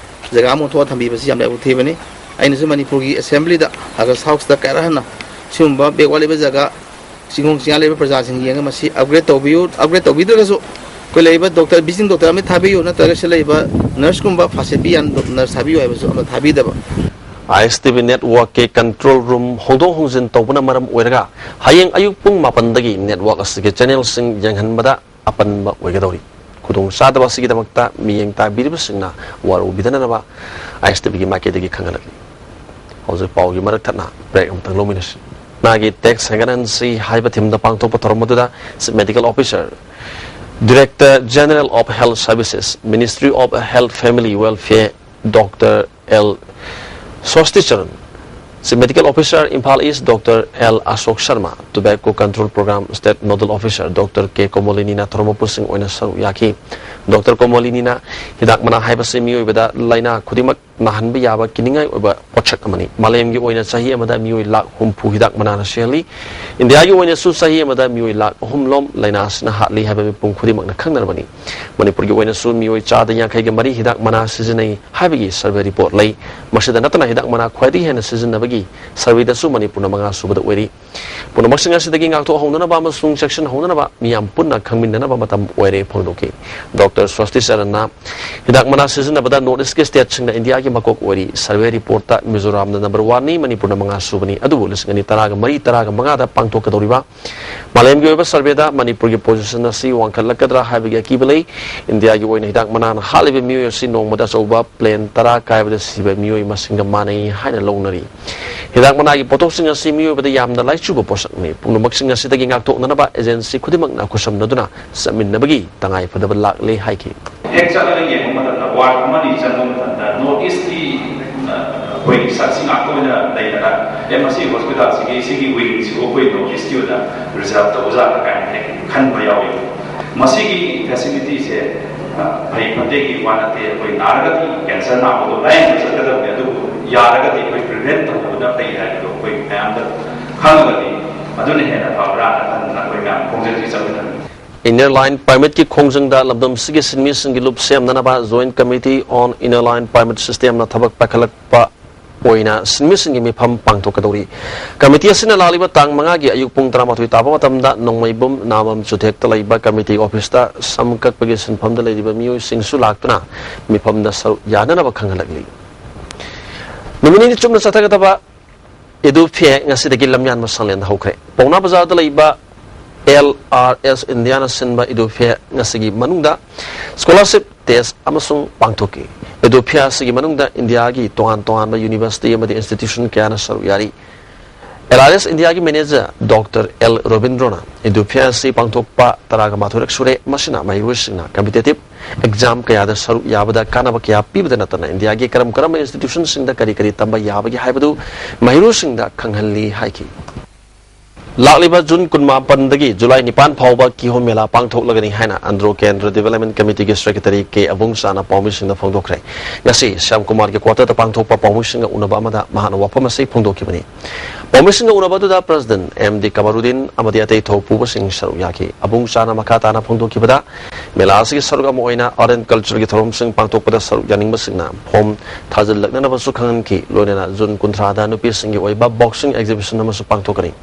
ꯖꯒꯥ ꯑꯃ ꯑꯣꯟꯊꯣꯛꯑ ꯊꯝꯕꯤꯕꯁꯤ ꯌꯥꯝꯅ ꯂꯥꯏꯕꯛ ꯊꯤꯕꯅꯤ꯫ ꯑꯩꯅꯁꯨ ꯃꯅꯤꯄꯨꯔꯒꯤ ꯑꯦꯁꯦꯝꯕ꯭ꯂꯤꯗ ꯑꯥꯒꯁ ꯍꯥꯎꯁꯇ ꯀꯌꯥꯔꯛ ꯍꯟꯅ ꯁꯤꯒꯨꯝꯕ backward ꯂꯩꯕ ꯖꯒꯥ ꯆꯤꯡꯈꯣꯡ ꯆꯤꯡꯌꯥ ꯂꯩꯕ ꯄ꯭ꯔꯖꯥꯁꯤꯡ ꯌꯦꯡꯉꯒ ꯃꯁꯤ ꯑꯞꯒ꯭ꯔꯦꯗ ꯇꯧꯕꯤꯌꯨ꯫ ꯑꯞꯒ꯭ꯔꯦꯗ ꯇꯧꯕꯤꯗ꯭ꯔꯒꯁꯨ ꯑꯩꯈꯣꯏ ꯂꯩꯔꯤꯕ ꯗꯣꯛꯇꯔ, ꯚꯤꯖꯤꯇꯤꯡ ꯗꯣꯛꯇꯔ ꯑꯃ ꯊꯥꯕꯤꯌꯨ, ꯅꯠꯇ꯭ꯔꯒ ꯁꯤ ꯂꯩꯔꯤꯕ ꯅꯔꯁꯀꯨꯝꯕ ꯐꯥꯁꯦꯠꯄꯤ ꯌꯥꯟ ꯅꯔꯁ ꯊꯥꯕꯤꯌꯨ ꯍꯥꯏꯕꯁꯨ ꯑꯃ ꯊꯥꯕꯤꯗꯕ꯫ ꯑꯥꯏ ꯑꯦꯁ ꯇꯤ ꯚꯤ ꯅꯦꯠꯋꯥꯔꯛꯀꯤ ꯀꯟꯇ꯭ꯔꯣꯜ ꯔꯨꯝ ꯍꯣꯡꯗꯣꯛ ꯍꯣꯡꯖꯤꯟ ꯇꯧꯕꯅ ꯃꯔꯝ ꯑꯣꯏꯔꯒ ꯍꯌꯦꯡ ꯑꯌꯨꯛ ꯄꯨꯡ ꯃꯥꯄꯟꯗꯒꯤ ꯅꯦꯠꯋꯥꯔꯛ ꯑꯁꯤꯒꯤ ꯆꯦꯅꯦꯜꯁꯤꯡ ꯌꯦꯡꯍꯟꯕꯗ ꯑꯄꯟꯕ ꯑꯣꯏꯒꯗꯧꯔꯤ꯫ ꯈꯨꯗꯣꯡꯆꯥꯗꯕ ꯑꯁꯤꯒꯤꯗꯃꯛꯇ ꯃꯤꯠꯌꯦꯡ ꯇꯥꯕꯤꯔꯤꯕꯁꯤꯡꯅ ꯋꯥꯔꯧꯕꯤꯗꯅꯕ ꯑꯥꯏ ꯑꯦꯁ ꯇꯤ ꯚꯤꯒꯤ ꯃꯥꯏꯀꯩꯗꯒꯤ ꯈꯪꯍꯜꯂꯛꯂꯤ꯫ ꯍꯧꯖꯤꯛ ꯄꯥꯎꯒꯤ ꯃꯔꯛ ꯊꯠꯅ ꯕ꯭ꯔꯦꯛ ꯑꯃꯇꯪ ꯂꯧꯃꯤꯟꯅꯁꯤ꯫ ꯅꯥꯒꯤ ꯇꯦꯛꯁ ꯍꯦꯟꯒꯠꯍꯟꯁꯤ ꯍꯥꯏꯕ ꯊꯤꯝꯗ ꯄꯥꯡꯊꯣꯛꯄ ꯊꯧꯔꯝ ꯑꯗꯨꯗ chief medical officer, director general of health services, ministry of health family welfare, doctor L Swasticharan, chief medical officer, Imphal East, doctor L Ashok Sharma, tobacco control programme state nodal officer doctor K ꯀꯣꯃꯣꯂꯤꯅꯤꯅ ꯊꯧꯔꯝ ꯃꯄꯨꯁꯤꯡ ꯑꯣꯏꯅ ꯁꯔꯨꯛ ꯌꯥꯈꯤ꯫ ꯗꯣꯛꯇꯔ ꯀꯣꯃꯣꯂꯤꯅꯤꯅ ꯍꯤꯗꯥꯛ ꯃꯅꯥ ꯍꯥꯏꯕꯁꯤ ꯃꯤꯑꯣꯏꯕꯗ ꯂꯥꯏꯅꯥ ꯈꯨꯗꯤꯡꯃꯛ ꯅꯥꯍꯟꯕ ꯌꯥꯕ ꯀꯤꯅꯤꯡꯉꯥꯏ ꯑꯣꯏꯕ ꯄꯣꯠꯁꯛ ꯑꯃꯅꯤ꯫ ꯃꯥꯂꯦꯝꯒꯤ ꯑꯣꯏꯅ ꯆꯍꯤ ꯑꯃꯗ ꯃꯤꯑꯣꯏ ꯂꯥꯈ ꯍꯨꯝꯐꯨ ꯍꯤꯗꯥꯛ ꯃꯅꯥꯅ ꯁꯤꯍꯜꯂꯤ꯫ ꯏꯟꯗꯤꯌꯥꯒꯤ ꯑꯣꯏꯅꯁꯨ ꯆꯍꯤ ꯑꯃꯗ ꯃꯤꯑꯣꯏ ꯂꯥꯈ ꯑꯍꯨꯝ ꯂꯣꯝ ꯂꯥꯏꯅꯥ ꯑꯁꯤꯅ ꯍꯥꯠꯂꯤ ꯍꯥꯏꯕ ꯃꯤꯄꯨꯝ ꯈꯨꯗꯤꯡꯃꯛꯅ ꯈꯪꯅꯔꯕꯅꯤ꯫ ꯃꯅꯤꯄꯨꯔꯒꯤ ꯑꯣꯏꯅꯁꯨ ꯃꯤꯑꯣꯏ ꯆꯥꯗ ꯌꯥꯡꯈꯩꯒ ꯃꯔꯤ ꯍꯤꯗꯥꯛ ꯃꯅꯥ ꯁꯤꯖꯤꯟꯅꯩ ꯍꯥꯏꯕꯒꯤ ꯁꯔꯚꯦ ꯔꯤꯄꯣꯔꯠ ꯂꯩ꯫ ꯃꯁꯤꯗ ꯅꯠꯇꯅ ꯍꯤꯗꯥꯛ ꯃꯅꯥ ꯈ꯭ꯋꯥꯏꯗꯒꯤ ꯍꯦꯟꯅ ꯁꯤꯖꯤꯟꯅꯕꯒꯤ ꯁꯔꯚꯦꯗꯁꯨ ꯃꯅꯤꯄꯨꯔꯅ ꯃꯉꯥ ꯁꯨꯕꯗ ꯑꯣꯏꯔꯤ꯫ ꯄꯨꯝꯅꯃꯛꯁꯤꯡ ꯑꯁꯤꯗꯒꯤ ꯉꯥꯛꯊꯣꯛꯍꯧꯅꯅꯕ ꯑꯃꯁꯨꯡ ꯆꯦꯛꯁꯤꯟꯍꯧꯅꯅꯕ ꯃꯤꯌꯥꯝ ꯄꯨꯟꯅ ꯈꯪꯃꯤꯟꯅꯅꯕ ꯃꯇꯝ ꯑꯣꯏꯔꯦ ꯐꯣꯡꯗꯣꯛꯈꯤ꯫ ꯗꯣꯛꯇꯔ ꯁ꯭ꯋꯁꯇꯤ ꯆꯔꯟꯅ ꯍꯤꯗꯥꯛ ꯃꯅꯥ ꯁꯤꯖꯤꯟꯅꯕꯗ ꯅꯣꯔꯠ ꯏꯁꯀꯤ ꯁ꯭ꯇꯦꯠꯁꯤꯡꯅ ꯏꯟꯗꯤꯌꯥꯒꯤ ꯃꯀꯣꯛ ꯑꯣꯏꯔꯤ꯫ ꯁꯔꯚꯦ ꯔꯤꯄꯣꯔꯠꯇ ꯃꯤꯖꯣꯔꯥꯝꯅ ꯅꯝꯕꯔ ꯋꯥꯟꯅꯤ, ꯃꯅꯤꯄꯨꯔꯅ ꯃꯉꯥ ꯁꯨꯕꯅꯤ꯫ ꯑꯗꯨꯕꯨ ꯂꯤꯁꯤꯡ ꯑꯅꯤ ꯇꯔꯥꯒ ꯃꯔꯤ ꯇꯔꯥꯒ ꯃꯉꯥꯗ ꯄꯥꯡꯊꯣꯛꯀꯗꯧꯔꯤꯕ ꯃꯥꯂꯦꯝꯒꯤ ꯑꯣꯏꯕ ꯁꯔꯚꯦꯗ ꯃꯅꯤꯄꯨꯔꯒꯤ ꯄꯣꯖꯤꯁꯟ ꯑꯁꯤ ꯋꯥꯡꯈꯠꯂꯛꯀꯗ꯭ꯔꯥ ꯍꯥꯏꯕꯒꯤ ꯑꯀꯤꯕ ꯂꯩ꯫ ꯏꯟꯗꯤꯌꯥꯒꯤ ꯑꯣꯏꯅ ꯍꯤꯗꯥꯛ ꯃꯅꯥꯅ ꯍꯥꯠꯂꯤꯕ ꯃꯤꯑꯣꯏ ꯑꯁꯤ ꯅꯣꯡꯃꯗ ꯑꯆꯧꯕ ꯄ꯭ꯂꯦꯟ ꯇꯔꯥ ꯀꯥꯏꯕꯗ ꯁꯤꯕ ꯃꯤꯑꯣꯏ ꯃꯁꯤꯡꯒ ꯃꯥꯟꯅꯩ ꯍꯥꯏꯅ ꯂꯧꯅꯔꯤ꯫ ꯍꯤꯗꯥꯛ ꯃꯅꯥꯒꯤ ꯄꯣꯠꯊꯣꯛꯁꯤꯡ ꯑꯁꯤ ꯃꯤꯑꯣꯏꯕꯗ ꯌꯥꯝꯅ ꯂꯥꯏꯆꯨꯕ ꯄꯣꯠꯁꯛꯅꯤ꯫ ꯄꯨꯝꯅꯃꯛꯁꯤꯡ ꯑꯁꯤꯗꯒꯤ ꯉꯥꯛꯊꯣꯛꯅꯅꯕ ꯑꯦꯖꯦꯟꯁꯤ ꯈꯨꯗꯤꯡꯃꯛꯅ ꯈꯨꯠꯁꯝꯅꯗꯨꯅ ꯆꯠꯃꯤꯟꯅꯕꯒꯤ ꯇꯉꯥꯏ ꯐꯗꯕ ꯂꯥꯛꯂꯦ ꯍꯥꯏꯈꯤ꯫ ꯍꯦꯛ ꯆꯠꯂꯒ ꯌꯦꯡꯕ ꯃꯇꯝꯗ, ꯋꯥꯔꯗ ꯑꯃꯅꯤ ꯆꯪꯕ ꯃꯇꯝꯗ, ꯅꯣꯔꯠ ꯏꯁꯀꯤ ꯑꯩꯈꯣꯏ ꯁꯛꯁꯤ ꯉꯥꯛꯇ ꯑꯣꯏꯅ ꯂꯩꯗꯅ, ꯑꯦ, ꯃꯁꯤ ꯍꯣꯁꯄꯤꯇꯥꯜꯁꯤꯒꯤ ꯁꯤꯒꯤ ꯋꯤꯡꯁꯤꯕꯨ ꯑꯩꯈꯣꯏ ꯅꯣꯔꯠ ꯏꯁꯀꯤ ꯑꯣꯏꯅ ꯔꯤꯖꯥꯔꯕ ꯇꯧꯕꯖꯥꯠꯂ ꯀꯥꯏꯅ ꯍꯦꯛ ꯈꯟꯕ ꯌꯥꯎꯏ꯫ ꯃꯁꯤꯒꯤ ꯐꯦꯁꯤꯂꯤꯇꯤꯁꯦ ꯐꯩ ꯐꯠꯇꯦꯒꯤ ꯋꯥ ꯅꯠꯇꯦ꯫ ꯑꯩꯈꯣꯏ ꯅꯥꯔꯒꯗꯤ ꯀꯦꯟꯁꯔ ꯅꯥꯕꯗꯣ ꯂꯥꯏꯌꯦꯡꯕ ꯆꯠꯀꯗꯕꯅꯤ, ꯑꯗꯨꯕꯨ ꯌꯥꯔꯒꯗꯤ ꯑꯩꯈꯣꯏ ꯄ꯭ꯔꯤꯚꯦꯟ ꯇꯧꯍꯧꯕꯅ ꯐꯩ ꯍꯥꯏꯕꯗꯣ ꯑꯩꯈꯣꯏ ꯃꯌꯥꯝꯗ ꯈꯪꯉꯒꯗꯤ ꯑꯗꯨꯅ ꯍꯦꯟꯅ ꯐꯕ꯭ꯔꯥꯅ ꯈꯟꯗꯅ ꯑꯩꯈꯣꯏ ꯃꯌꯥꯝ ꯈꯣꯡꯖꯦꯜꯁꯤ ꯆꯠꯃꯤꯟꯅꯕꯅꯤ꯫ Inner Line Permitꯀꯤ ꯈꯣꯡꯖꯪꯗ ꯂꯝꯗꯝꯁꯤꯒꯤ ꯁꯤꯟꯃꯤꯁꯤꯡꯒꯤ ꯂꯨꯞ ꯁꯦꯝꯅꯅꯕ Joint Committee on Inner Line Permit Systemꯅ ꯊꯕꯛ ꯄꯥꯏꯈꯠꯂꯛꯄ ꯑꯣꯏꯅ ꯁꯤꯟꯃꯤꯁꯤꯡꯒꯤ ꯃꯤꯐꯝ ꯄꯥꯡꯊꯣꯛꯀꯗꯧꯔꯤ꯫ ꯀꯃꯤꯇꯤ ꯑꯁꯤꯅ ꯂꯥꯛꯂꯤꯕ ꯇꯥꯡ ꯃꯉꯥꯒꯤ ꯑꯌꯨꯛ ꯄꯨꯡ ꯇꯔꯥꯃꯥꯊꯣꯏ ꯇꯥꯕ ꯃꯇꯝꯗ ꯅꯣꯡꯃꯩꯕꯨꯝ ꯅꯥꯃꯝ ꯆꯨꯊꯦꯛꯇ ꯂꯩꯕ ꯀꯃꯤꯇꯤ ꯑꯣꯐꯤꯁꯇ ꯁꯝ ꯀꯛꯄꯒꯤ ꯁꯤꯟꯐꯝꯗ ꯂꯩꯔꯤꯕ ꯃꯤꯑꯣꯏꯁꯤꯡꯁꯨ ꯂꯥꯛꯇꯨꯅ ꯃꯤꯐꯝꯗ ꯁꯔꯨꯛ ꯌꯥꯅꯅꯕ ꯈꯪꯍꯜꯂꯛꯂꯤ꯫ ꯅꯨꯃꯤꯠ ꯅꯤꯅꯤ ꯆꯨꯞꯅ ꯆꯠꯊꯒꯗꯕ ꯏꯗꯨ ꯐꯤꯌꯦ ꯉꯁꯤꯗꯒꯤ ꯂꯝꯌꯥꯟꯕ ꯁꯪꯂꯦꯟꯗ ꯍꯧꯈ꯭ꯔꯦ꯫ ꯄꯥꯎꯅꯥ ꯕꯖꯥꯔꯗ ꯂꯩꯕ ꯑꯦꯜ ꯑꯥꯔ ꯑꯦꯁ ꯏꯟꯗꯤꯌꯥꯅ ꯁꯤꯟꯕ ꯏꯗꯨ ꯐꯤꯌꯦ ꯉꯁꯤꯒꯤ ꯃꯅꯨꯡꯗ ꯁ꯭ꯀꯣꯂꯔꯁꯤꯞ ꯇꯦꯁ ꯑꯃꯁꯨꯡ ꯄꯥꯡꯊꯣꯛꯈꯤ꯫ ꯏꯗꯨ ꯐꯤꯌꯦ ꯑꯁꯤꯒꯤ ꯃꯅꯨꯡꯗ ꯏꯟꯗꯤꯌꯥꯒꯤ ꯇꯣꯉꯥꯟ ꯇꯣꯉꯥꯟꯕ ꯌꯨꯅꯤꯚꯔꯁꯤꯇꯤ ꯑꯃꯗꯤ ꯏꯟꯁꯇꯤꯇ꯭ꯌꯨꯁꯟ ꯀꯌꯥꯅ ꯁꯔꯨꯛ ꯌꯥꯔꯤ꯫ ꯑꯦꯜ ꯑꯥꯔ ꯑꯦꯁ ꯏꯟꯗꯤꯌꯥꯒꯤ ꯃꯦꯅꯦꯖꯔ ꯗꯣꯛꯇꯔ ꯑꯦꯜ ꯔꯣꯕꯤꯟꯗ꯭ꯔꯣꯅ ꯏꯗꯨ ꯐꯤꯌꯦ ꯑꯁꯤ ꯄꯥꯡꯊꯣꯛꯄ ꯇꯔꯥꯒ ꯃꯥꯊꯣꯏꯔꯛ ꯁꯨꯔꯦ꯫ ꯃꯁꯤꯅ ꯃꯍꯩꯔꯣꯏꯁꯤꯡꯅ ꯀꯝꯄꯤꯇꯤꯇꯤꯞ ꯑꯦꯛꯖꯥꯝ ꯀꯌꯥꯗ ꯁꯔꯨꯛ ꯌꯥꯕꯗ ꯀꯥꯟꯅꯕ ꯀꯌꯥ ꯄꯤꯕꯗ ꯅꯠꯇꯅ ꯏꯟꯗꯤꯌꯥꯒꯤ ꯀꯔꯝ ꯀꯔꯝꯕ ꯏꯟꯁꯇꯤꯇ꯭ꯌꯨꯁꯟꯁꯤꯡꯗ ꯀꯔꯤ ꯀꯔꯤ ꯇꯝꯕ ꯌꯥꯕꯒꯦ ꯍꯥꯏꯕꯗꯨ ꯃꯍꯩꯔꯣꯏꯁꯤꯡꯗ ꯈꯪꯍꯜꯂꯤ ꯍꯥꯏꯈꯤ꯫ ꯂꯥꯛꯂꯤꯕ ꯖꯨꯟ ꯀꯨꯟꯃꯥꯄꯟꯗꯒꯤ ꯖꯨꯂꯥꯏ ꯅꯤꯄꯥꯟ ꯐꯥꯎꯕ ꯀꯤꯍꯣꯝ ꯃꯦꯂꯥ ꯄꯥꯡꯊꯣꯛꯂꯒꯅꯤ ꯍꯥꯏꯅ ꯑꯟꯗ꯭ꯔꯣ ꯀꯦꯟꯗ꯭ꯔ ꯗꯤꯚꯦꯂꯞꯃꯦꯟ ꯀꯃꯤꯇꯤꯒꯤ ꯁꯦꯀ꯭ꯔꯦꯇꯔꯤ ꯀꯦ ꯑꯕꯨꯡꯆꯥꯅ ꯄꯥꯎꯃꯤꯁꯤꯡꯗ ꯐꯣꯡꯗꯣꯛꯈ꯭ꯔꯦ꯫ ꯉꯁꯤ ꯁ꯭ꯌꯥꯝꯀꯨꯃꯥꯔꯒꯤ ꯀ꯭ꯋꯥꯇꯔꯗ ꯄꯥꯡꯊꯣꯛꯄ ꯄꯥꯎꯃꯤꯁꯤꯡꯒ ꯎꯅꯕ ꯑꯃꯗ ꯃꯍꯥꯛꯅ ꯋꯥꯐꯝ ꯑꯁꯤ ꯐꯣꯡꯗꯣꯛꯈꯤꯕꯅꯤ꯫ ꯄꯥꯎꯃꯤꯁꯤꯡꯒ ꯎꯅꯕ ꯑꯗꯨꯗ ꯄ꯭ꯔꯁꯤꯗꯦꯟꯠ ꯑꯦꯝ ꯗꯤ ꯀꯃꯔꯨꯗꯤꯟ ꯑꯃꯗꯤ ꯑꯇꯩ ꯊꯧꯄꯨꯕꯁꯤꯡ ꯁꯔꯨꯛ ꯌꯥꯈꯤ꯫ ꯑꯕꯨꯡꯆꯥꯅ ꯃꯈꯥ ꯇꯥꯅ ꯐꯣꯡꯗꯣꯛꯈꯤꯕꯗ, ꯃꯦꯂꯥ ꯑꯁꯤꯒꯤ ꯁꯔꯨꯛ ꯑꯃ ꯑꯣꯏꯅ ꯑꯥꯔꯠ ꯑꯦꯟ ꯀꯜꯆꯔꯒꯤ ꯊꯧꯔꯝꯁꯤꯡ ꯄꯥꯡꯊꯣꯛꯄꯗ ꯁꯔꯨꯛ ꯌꯥꯅꯤꯡꯕꯁꯤꯡꯅ ꯐꯣꯝ ꯊꯥꯖꯤꯜꯂꯛꯅꯅꯕꯁꯨ ꯈꯪꯍꯟꯈꯤ꯫ ꯂꯣꯏꯅꯅ ꯖꯨꯟ ꯀꯨꯟꯊ꯭ꯔꯥꯗ ꯅꯨꯄꯤꯁꯤꯡꯒꯤ ꯑꯣꯏꯕ ꯕꯣꯛꯁꯤꯡ ꯑꯦꯛꯖꯤꯕꯤꯁꯟ ꯑꯃꯁꯨ ꯄꯥꯡꯊꯣꯛꯀꯅꯤ꯫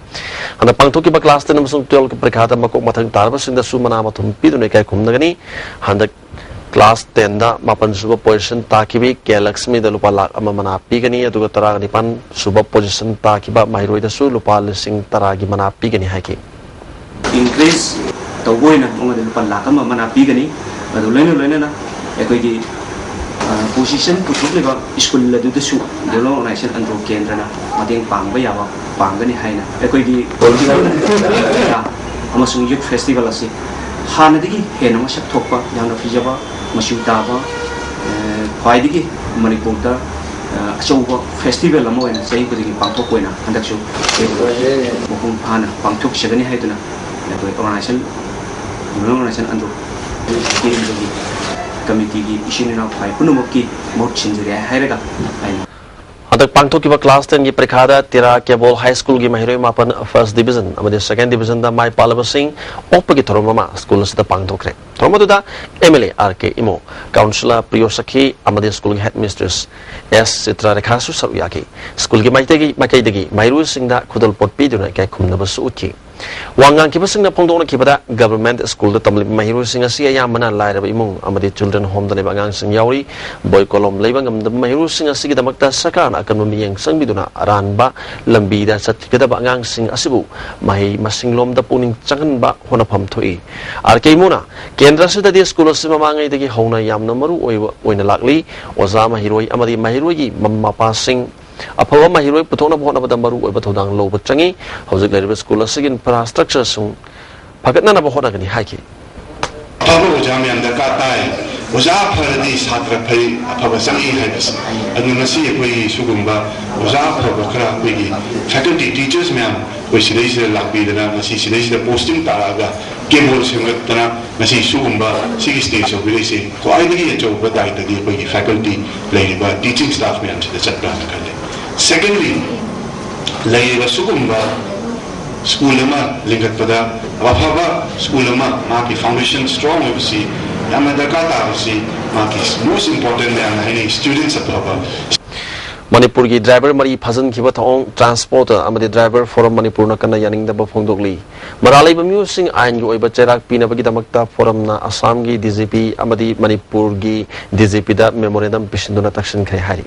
ꯍꯟꯗꯛ ꯄꯥꯡꯊꯣꯛꯈꯤꯕ ꯀ꯭ꯂꯥꯁ ꯇꯦꯟ ꯑꯃꯁꯨꯡ ꯇꯨꯋꯦꯜꯐꯀꯤ ꯄꯔꯤꯈꯥꯗ ꯃꯀꯣꯛ ꯃꯊꯪ ꯇꯥꯔꯕꯁꯤꯡꯗꯁꯨ ꯃꯅꯥ ꯃꯊꯨꯝ ꯄꯤꯗꯨꯅ ꯏꯀꯥꯏ ꯈꯨꯝꯅꯒꯅꯤ꯫ ꯍꯟꯗꯛ ꯀ꯭ꯂꯥꯁ ꯇꯦꯟꯗ ꯃꯥꯄꯟ ꯁꯨꯕ ꯄꯣꯖꯤꯁꯟ ꯇꯥꯈꯤꯕꯤ ꯀꯦ ꯂꯛꯁꯃꯤꯗ ꯂꯨꯄꯥ ꯂꯥꯈ ꯑꯃ ꯃꯅꯥ ꯄꯤꯒꯅꯤ, ꯑꯗꯨꯒ ꯇꯔꯥꯅꯤꯄꯥꯟ ꯁꯨꯕ ꯄꯣꯖꯤꯁꯟ ꯇꯥꯈꯤꯕ ꯃꯍꯩꯔꯣꯏꯗꯁꯨ ꯂꯨꯄꯥ ꯂꯤꯁꯤꯡ ꯇꯔꯥꯒꯤ ꯃꯅꯥ ꯄꯤꯒꯅꯤ ꯍꯥꯏꯈꯤ꯫ ꯏꯟꯀꯔꯦꯖ ꯇꯧꯕ ꯑꯣꯏꯅ ꯃꯉꯣꯟꯗ ꯂꯨꯄꯥ ꯂꯥꯈ ꯑꯃ ꯃꯅꯥ ꯄꯤꯒꯅꯤ꯫ ꯑꯗꯨ ꯂꯣꯏꯅ ꯂꯣꯏꯅꯅ ꯑꯩꯈꯣꯏꯒꯤ, ꯑ, ꯄꯣꯖꯤꯁꯟ ꯄꯨꯊꯣꯛꯂꯤꯕ ꯁ꯭ꯀꯨꯜ ꯑꯗꯨꯗꯁꯨ ꯗꯦꯕꯂꯞꯃꯦꯟ ꯑꯣꯔꯒꯅꯥꯏꯖꯦꯁꯟ ꯑꯟꯗ꯭ꯔꯣ ꯀꯦꯟꯗ꯭ꯔꯅ ꯃꯇꯦꯡ ꯄꯥꯡꯕ ꯌꯥꯕ ꯄꯥꯡꯒꯅꯤ ꯍꯥꯏꯅ ꯑꯩꯈꯣꯏꯒꯤ ꯄꯣꯂꯤꯇꯤꯀꯦꯜ ꯑꯃꯁꯨꯡ ꯌꯨꯠ ꯐꯦꯁꯇꯤꯚꯦꯜ ꯑꯁꯤ ꯍꯥꯟꯅꯗꯒꯤ ꯍꯦꯟꯅ ꯃꯁꯛ ꯊꯣꯛꯄ, ꯌꯥꯝꯅ ꯐꯖꯕ, ꯃꯆꯨ ꯇꯥꯕ, ꯑ, ꯈ꯭ꯋꯥꯏꯗꯒꯤ ꯃꯅꯤꯄꯨꯔꯗ, ꯑ, ꯑꯆꯧꯕ ꯐꯦꯁꯇꯤꯚꯦꯜ ꯑꯃ ꯑꯣꯏꯅ ꯆꯍꯤ ꯈꯨꯗꯤꯡꯒꯤ ꯄꯥꯡꯊꯣꯛꯄ ꯑꯣꯏꯅ ꯍꯟꯗꯛꯁꯨ ꯃꯄꯨꯡ ꯐꯥꯅ ꯄꯥꯡꯊꯣꯛꯆꯒꯅꯤ ꯍꯥꯏꯗꯨꯅ ꯑꯩꯈꯣꯏ ꯑꯣꯔꯒꯅꯥꯏꯖꯦꯁꯟ, ꯗꯦꯕꯂꯞꯃꯦꯟ ꯑꯣꯔꯒꯅꯥꯏꯖꯦꯁꯟ ꯑꯟꯗ꯭ꯔꯣ ꯀꯦꯟꯗ꯭ꯔꯒꯤ ꯀꯃꯤꯇꯤꯒꯤ ꯏꯆꯤꯟ ꯏꯅꯥꯎ ꯈ꯭ꯋꯥꯏ ꯄꯨꯝꯅꯃꯛꯀꯤ ꯃꯍꯨꯠ ꯁꯤꯟꯖꯔꯦ ꯍꯥꯏꯔꯒ ꯑꯩꯅ ꯍꯟꯗꯛ ꯄꯥꯡꯊꯣꯛꯈꯤꯕ class ten ꯒꯤ ꯄꯔꯤꯈꯥꯗ ꯇꯦꯔꯥ ꯀꯦꯕꯣꯜ High School ꯒꯤ ꯃꯍꯩꯔꯣꯏ ꯃꯥꯄꯟ first division ꯑꯃꯗꯤ second division ꯗ ꯃꯥꯏ ꯄꯥꯛꯂꯕꯁꯤꯡ ꯑꯣꯛꯄꯒꯤ ꯊꯧꯔꯝ ꯑꯃ school ꯑꯁꯤꯗ ꯄꯥꯡꯊꯣꯛꯈ꯭ꯔꯦ꯫ ꯊꯧꯔꯝ ꯑꯗꯨꯗ M L A R K Imo, councillor ꯄ꯭ꯔꯤꯌꯣ ꯁꯈꯤ ꯑꯃꯗꯤ school ꯒꯤ headmistress S ꯆꯤꯇ꯭ꯔꯥ ꯔꯦꯈꯥꯁꯨ ꯁꯔꯨꯛ ꯌꯥꯈꯤ꯫ School ꯒꯤ ꯃꯥꯏꯀꯩꯗꯒꯤ, ꯃꯥꯏꯀꯩꯗꯒꯤ ꯃꯍꯩꯔꯣꯏꯁꯤꯡꯗ ꯈꯨꯗꯣꯜꯄꯣꯠ ꯄꯤꯗꯨꯅ ꯏꯀꯥꯏ ꯈꯨꯝꯅꯕꯁꯨ ꯎꯠꯈꯤ꯫ ꯋꯥ ꯉꯥꯡꯈꯤꯕꯁꯤꯡꯅ ꯐꯣꯡꯗꯣꯛꯅꯈꯤꯕꯗ, government school ꯗ ꯇꯝꯂꯤꯕ ꯃꯍꯩꯔꯣꯏꯁꯤꯡ ꯑꯁꯤ ꯑꯌꯥꯝꯕꯅ ꯂꯥꯏꯔꯕ ꯏꯃꯨꯡ ꯑꯃꯗꯤ children home ꯗ ꯂꯩꯕ ꯑꯉꯥꯡꯁꯤꯡ ꯌꯥꯎꯔꯤ꯫ ꯕꯣꯏ ꯀꯣꯂꯣꯝ ꯂꯩꯕ ꯉꯝꯗꯕ ꯃꯍꯩꯔꯣꯏꯁꯤꯡ ꯑꯁꯤꯒꯤꯗꯃꯛꯇ ꯁꯔꯀꯥꯔꯅ ꯑꯀꯟꯕ ꯃꯤꯠꯌꯦꯡ ꯆꯪꯕꯤꯗꯨꯅ ꯑꯔꯥꯟꯕ ꯂꯝꯕꯤꯗ ꯆꯠꯀꯗꯕ ꯑꯉꯥꯡꯁꯤꯡ ꯑꯁꯤꯕꯨ ꯃꯍꯩ ꯃꯁꯤꯡꯂꯣꯝꯗ ꯄꯨꯛꯅꯤꯡ ꯆꯪꯍꯟꯕ ꯍꯣꯠꯅꯐꯝ ꯊꯣꯛꯏ꯫ R K ꯏꯃꯣꯅ ꯀꯦꯟꯗ꯭ꯔ ꯑꯁꯤꯗꯗꯤ school ꯑꯁꯤ ꯃꯃꯥꯡꯉꯩꯗꯒꯤ ꯍꯧꯅ ꯌꯥꯝꯅ ꯃꯔꯨ ꯑꯣꯏꯕ ꯑꯣꯏꯅ ꯂꯥꯛꯂꯤ꯫ ꯑꯣꯖꯥ, ꯃꯍꯩꯔꯣꯏ ꯑꯃꯗꯤ ꯃꯍꯩꯔꯣꯏꯒꯤ ꯃꯃꯥ ꯃꯄꯥꯁꯤꯡ ꯑꯐꯕ ꯃꯍꯩꯔꯣꯏ ꯄꯨꯊꯣꯛꯅꯕ ꯍꯣꯠꯅꯕꯗ ꯃꯔꯨ ꯑꯣꯏꯕ ꯊꯧꯗꯥꯡ ꯂꯧꯕ ꯆꯪꯏ꯫ ꯍꯧꯖꯤꯛ ꯂꯩꯔꯤꯕ school ꯑꯁꯤꯒꯤ infrastructure ꯁꯨ ꯐꯒꯠꯅꯅꯕ ꯍꯣꯠꯅꯒꯅꯤ ꯍꯥꯏꯈꯤ꯫ ꯑꯐꯕ ꯑꯣꯖꯥ ꯃꯌꯥꯝ ꯗꯔꯀꯥꯔ ꯇꯥꯏ꯫ ꯑꯣꯖꯥ ꯐꯔꯗꯤ ꯁꯥꯇ꯭ꯔ ꯐꯩ, ꯑꯐꯕ ꯆꯪꯏ ꯍꯥꯏꯕꯁꯦ꯫ ꯑꯗꯨꯅ ꯉꯁꯤ ꯑꯩꯈꯣꯏꯒꯤ ꯁꯤꯒꯨꯝꯕ ꯑꯣꯖꯥ ꯑꯐꯕ ꯈꯔ, ꯑꯩꯈꯣꯏꯒꯤ faculty teachers ꯃꯌꯥꯝ ꯑꯩꯈꯣꯏ ꯁꯤꯗꯩꯁꯤꯗ ꯂꯥꯛꯄꯤꯗꯅ, ꯉꯁꯤ ꯁꯤꯗꯩꯁꯤꯗ posting ꯇꯥꯔꯛꯑꯒ ꯀꯦꯕꯣꯜ ꯁꯦꯝꯒꯠꯇꯅ ꯉꯁꯤ ꯁꯤꯒꯨꯝꯕ ꯁꯤꯒꯤ stage ꯌꯧꯕꯤꯔꯛꯏꯁꯦ, ꯈ꯭ꯋꯥꯏꯗꯒꯤ ꯑꯆꯧꯕ ꯗꯥꯏꯇꯗꯤ ꯑꯩꯈꯣꯏꯒꯤ faculty ꯂꯩꯔꯤꯕ teaching staff ꯃꯌꯥꯝꯁꯤꯗ ꯆꯠꯄ꯭ꯔꯥꯅ ꯈꯜꯂꯤ꯫ Secondly, ꯂꯩꯔꯤꯕ ꯁꯤꯒꯨꯝꯕ school ꯑꯃ ꯂꯤꯡꯈꯠꯄꯗ, ꯑꯐꯕ school ꯑꯃ, ꯃꯍꯥꯛꯀꯤ foundation strong ꯑꯣꯏꯕꯁꯤ ꯌꯥꯝꯅ ꯗꯔꯀꯥꯔ ꯇꯥꯕꯁꯤ, ꯃꯍꯥꯛꯀꯤ most important ꯃꯌꯥꯝꯅ ꯍꯥꯏꯅꯩ students ꯑꯐꯕ꯫ ꯃꯅꯤꯄꯨꯔꯒꯤ driver ꯃꯔꯤ ꯐꯥꯖꯤꯟꯈꯤꯕ ꯊꯧꯑꯣꯡ Transport ꯑꯃꯗꯤ Driver Forum ꯃꯅꯤꯄꯨꯔꯅ ꯀꯟꯅ ꯌꯥꯅꯤꯡꯗꯕ ꯐꯣꯡꯗꯣꯛꯂꯤ꯫ ꯃꯔꯥꯜ ꯂꯩꯕ ꯃꯤꯑꯣꯏꯁꯤꯡ ꯑꯥꯏꯟꯒꯤ ꯑꯣꯏꯕ ꯆꯩꯔꯥꯛ ꯄꯤꯅꯕꯒꯤꯗꯃꯛꯇ Forum ꯅ ꯑꯁꯥꯝꯒꯤ D G P ꯑꯃꯗꯤ ꯃꯅꯤꯄꯨꯔꯒꯤ D G P ꯗ memorandum ꯄꯤꯁꯤꯟꯗꯨꯅ ꯇꯛꯁꯤꯟꯈ꯭ꯔꯦ ꯍꯥꯏꯔꯤ꯫